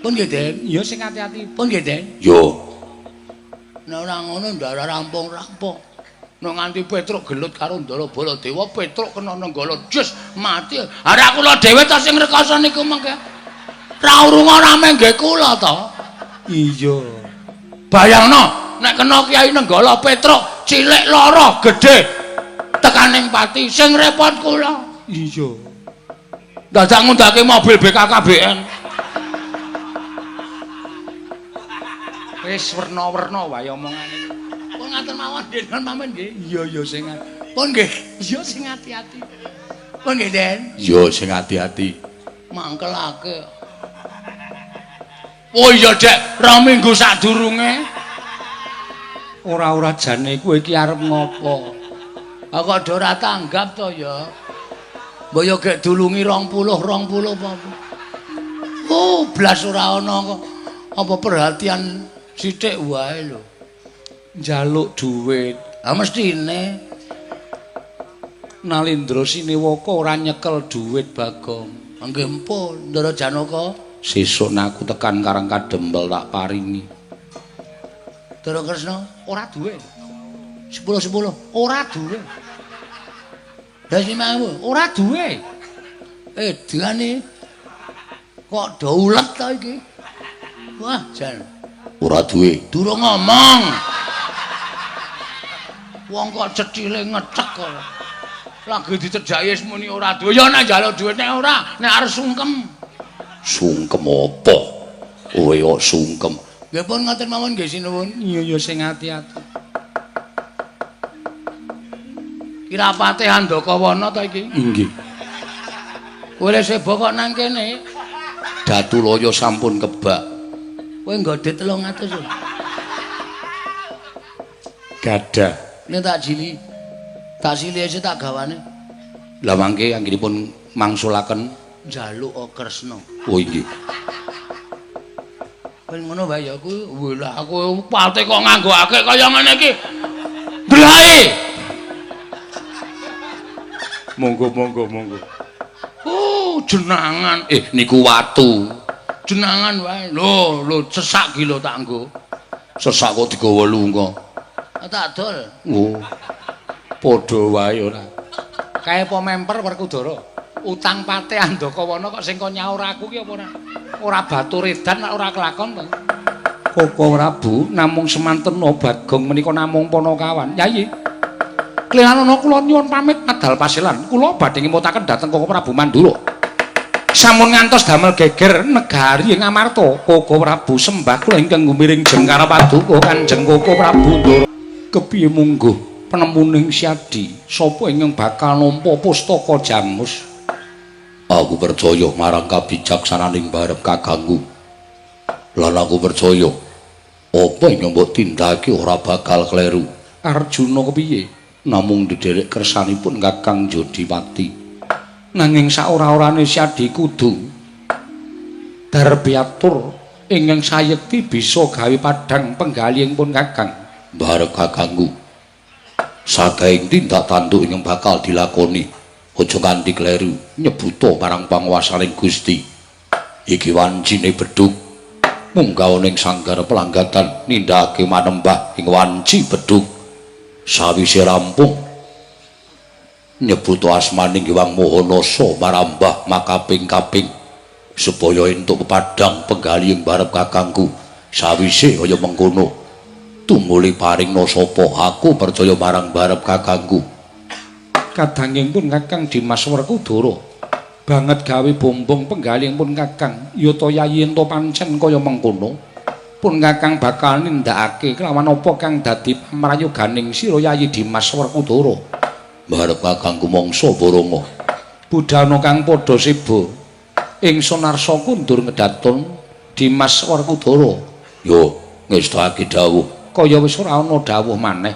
Pun nggih, Den. Iya sing ati-ati. Pun nggih, Den. Yo. Nek ora ngono Ndara rampung-rampung. Nek nganti Petruk gelut karo Ndara Baladewa, Petruk kena nenggala jus mati. Arek kula dhewe ta sing rekoso niku mengke. Ra urung ora mengge kula to. Iya. Bayangno nek kena Kyai Nenggala Petruk cilik lara gedhe tekaning pati sing repot kula. Iya. Dadak ngundake mobil BKKBN. Wis werna-werna wae omongane. Pun ngaten mawon nggih, nuwun pamit nggih. Iya ya sing pun nggih. Iya sing ati-ati. Pun nggih, Den. Iya sing ati-ati. Mangkelake. Oh iya, Dek, rong minggu sadurunge. Ora-ora jane kowe iki arep ngopo? Ah kok do ora tanggap to ya. Mbok yo gek dulungi 20 20 apa. Oh, blas ora ana kok. Apa perhatian sithik wae lho. Njaluk dhuwit. Ah mestine Nalindra Sinewaka ora nyekel dhuwit Bagong. Nggih empun, Ndara Janaka. Sesuk aku tekan Karang Kadempel tak paringi. Ndara Kresna ora duwe. 10-10 ora duwe. Lah 5.000 ora duwe. Edane kok do ulet ta iki. Wah, jan. Ora duwe. Durung ngomong. Wong kok cethile ngecek kok. Lagi dicedhaki wis muni ora duwe. Ya nek njaluk duit nek ora, nek arep sungkem. Sungkem apa? Kowe kok sungkem. Nggih pun ngoten mawon nggih sinuwun. Iya ya sing ati-ati. Kirapate Handakawana ta iki? Inggih. Kowe lek sebo kok nang kene. Datulaya sampun kebak. Kowe nggodhe 300 lho. Gadah. Nek tak jili. Tak sili aja tak gawane. Lah mangke anggenipun mangsulaken njaluk Kresna. Oh inggih. Ben ngono wae ya kuwi. Lah aku pate kok nganggo akeh kaya ngene iki. Blae. Monggo monggo monggo. Oh, jenangan. Niku watu. Jenangan wae. Lho, lho sesak ki lho tak nggo. Sesak kok digawa lunga. Tak dol. Oh. Padha wae ora. Kae apa memper Werkudara? Utang pate Andakawana kok sing kon nyaur aku ki apa ora? Ora batur edan ora kelakon to. Koko Prabu namung semantena Bagong menika namung panakawan. Yayi. Klenanana kula nyuwun pamit medal pasilan. Kula badhe ngemutaken dhateng Koko Prabu Mandura. Sampun ngantos damel geger negari ing Amarta. Koko Prabu sembah kula ingkang gumiring jengkara paduka Kanjeng Koko Prabu Ndara. Kepiye mungguh penemuning Syadi sapa ingkang bakal nampa pustaka Jamus? Aku percaya marang kabijaksananing barep kakangku. Lan aku percaya apa ingkang mbok tindakake ora bakal kleru. Arjuna kepiye? Namung ndederek kersanipun Kakang Jodipati. Nanging saora-orane Syadi kudu darbiatur ingkang sayekti bisa gawe padhang penggalihipun pun Kakang. Barep kakangku. Sakaing tindak tanduk ingkang bakal dilakoni aja nganti kleru nyebuta marang panguwasaning Gusti. Iki wancine bedhug munggah ning sanggar pelanggatan nindakake manembah ing wanci bedhug. Sawise rampung nyebuta asmaning Hyang Mahanasa marambah makaping-kaping supaya entuk pepadhang penggalih ing barep kakangku. Sawise kaya mengkono tumuli paringna sapa aku percaya marang barep kakangku. Kadanging pun Kakang Dimas Werkudara banget gawe bombong penggalih pun Kakang. Ya ta yayi ento pancen kaya mengkono pun Kakang bakal nindakake kelawan apa kang dadi pamrayoganing sira Yayi Dimas Werkudara. Barep kakangku mangsa Baronga. Budhana kang padha seba ingsun arsa kundur ngedatun Dimas Werkudara. Yo ngestake dawuh. Kaya wis ora ana dawuh maneh.